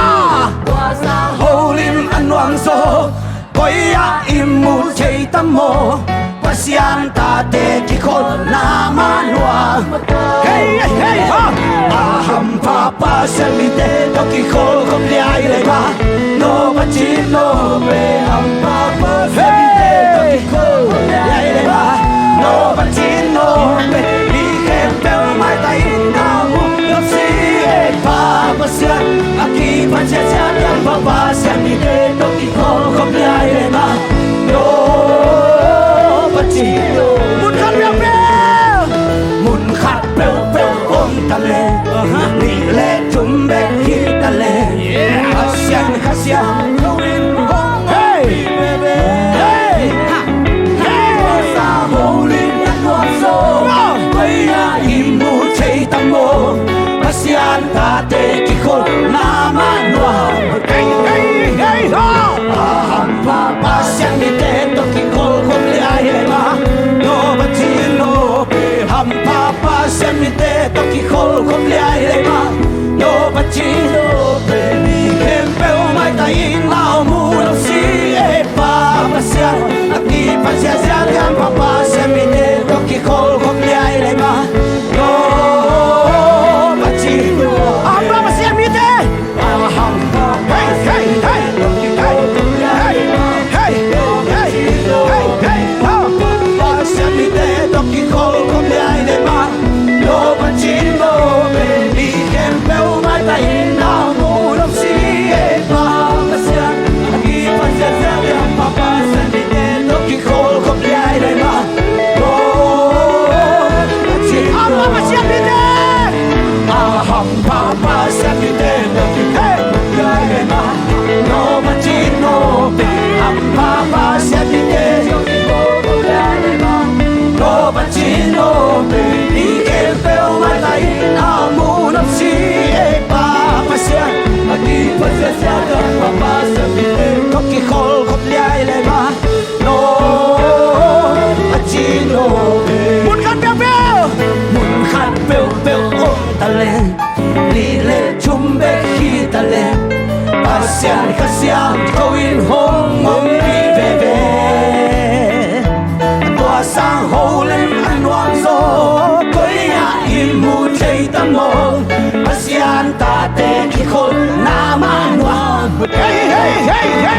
Tua sang ho lim a nuam zaw, koi ah i mu thei tam maw. Pasian tate kikholna mah nuam. Hei, hei, hei, ha! A hampha Pasian mite tawh kikholkhop liai leh mah. No pacin no be hampha Pasian mite tawh kikholkhop liai leh mah. No pacin no be mi khempeuh maita in na mu lo si ei Pa Pasian. A kiphat ziahziah a hampha Pasian mite tawh kikholkhop liai leh mah. No pacin no. Mun khat peuhpeuh. Mun khat peuhpeuh om ta leh. Nih le thum bek hi ta leh. Pasian Kha Siangtho in hong ompih veve. Hei! Hei! Tua sang ho lim a nuam zaw, koi ah i mu thei tam maw. Pasian tate kikholna mah nuam. Hei, hei, hei, ha! A hampha Pasian mite tawh kikholkhop liai leh mah. No pacin no be hampha Pasian mite tawh kikholkhop liai leh mah. No pacin no be mi khempeuh maita in na mu lo si ei Pa Pasian. A kiphat ziahziah a hampha Pasian mite tawh kikholkhop liai leh mah. No pacin no. A hampha Pasian mite. A hampha Pasian mite tawh kikholkhop liai leh mah. Hei, hei, hei, hei, hei, hei, hei, hei, hei, hei, hei, hei, Pasian mite tawh kikholkhop liai leh mah. No pacin no be mi khempeuh maita in na mu lo si ei Pa Pasian. A kiphat ziahziah a hampha Pasian mite tawh kikholkhop liai leh mah.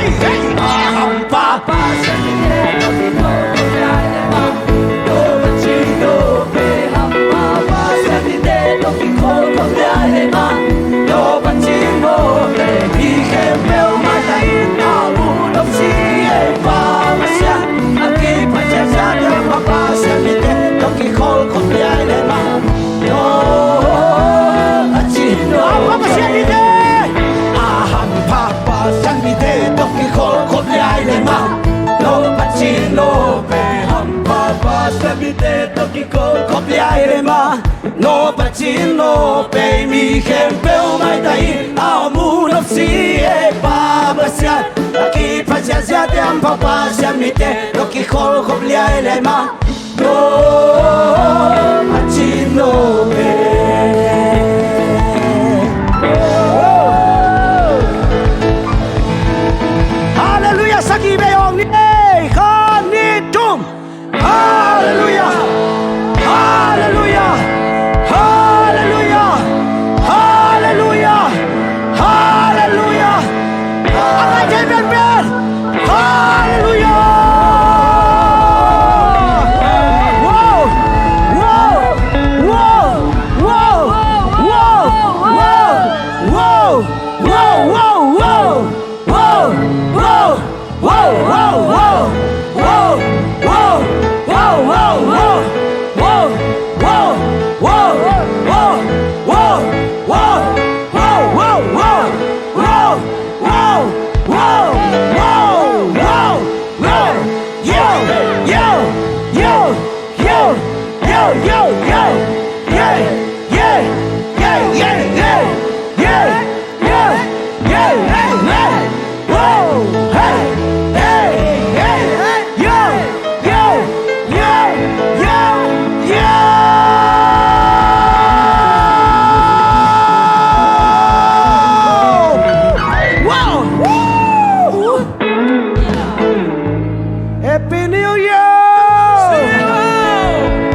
A hampha Pasian mite, a hampha Pasian mite tawh kikholhkhop liai le mah. No Pasian no pe hampha Pasian mite tawh kikholhkhop liai le mah. No Pasian no pe mi khempeuh maitang in a om uh nopsi e Pa Pasian. A kipha ziahziahte hampha Pasian mite tawh kikholhkhop liai le mah. No, a cin no ve. Halleluiah, sagih vei hong ni ei, khat, nih, thum. Halleluiah. Halleluiah. Halleluiah. Halleluiah. Halleluiah. A ngai thei penpen. Halleluiah. Wow. Wow. Wow. Wow, wow, wow, wow, wow, wow, wow, wow. Yo, yo, yo, yo, yo, yo,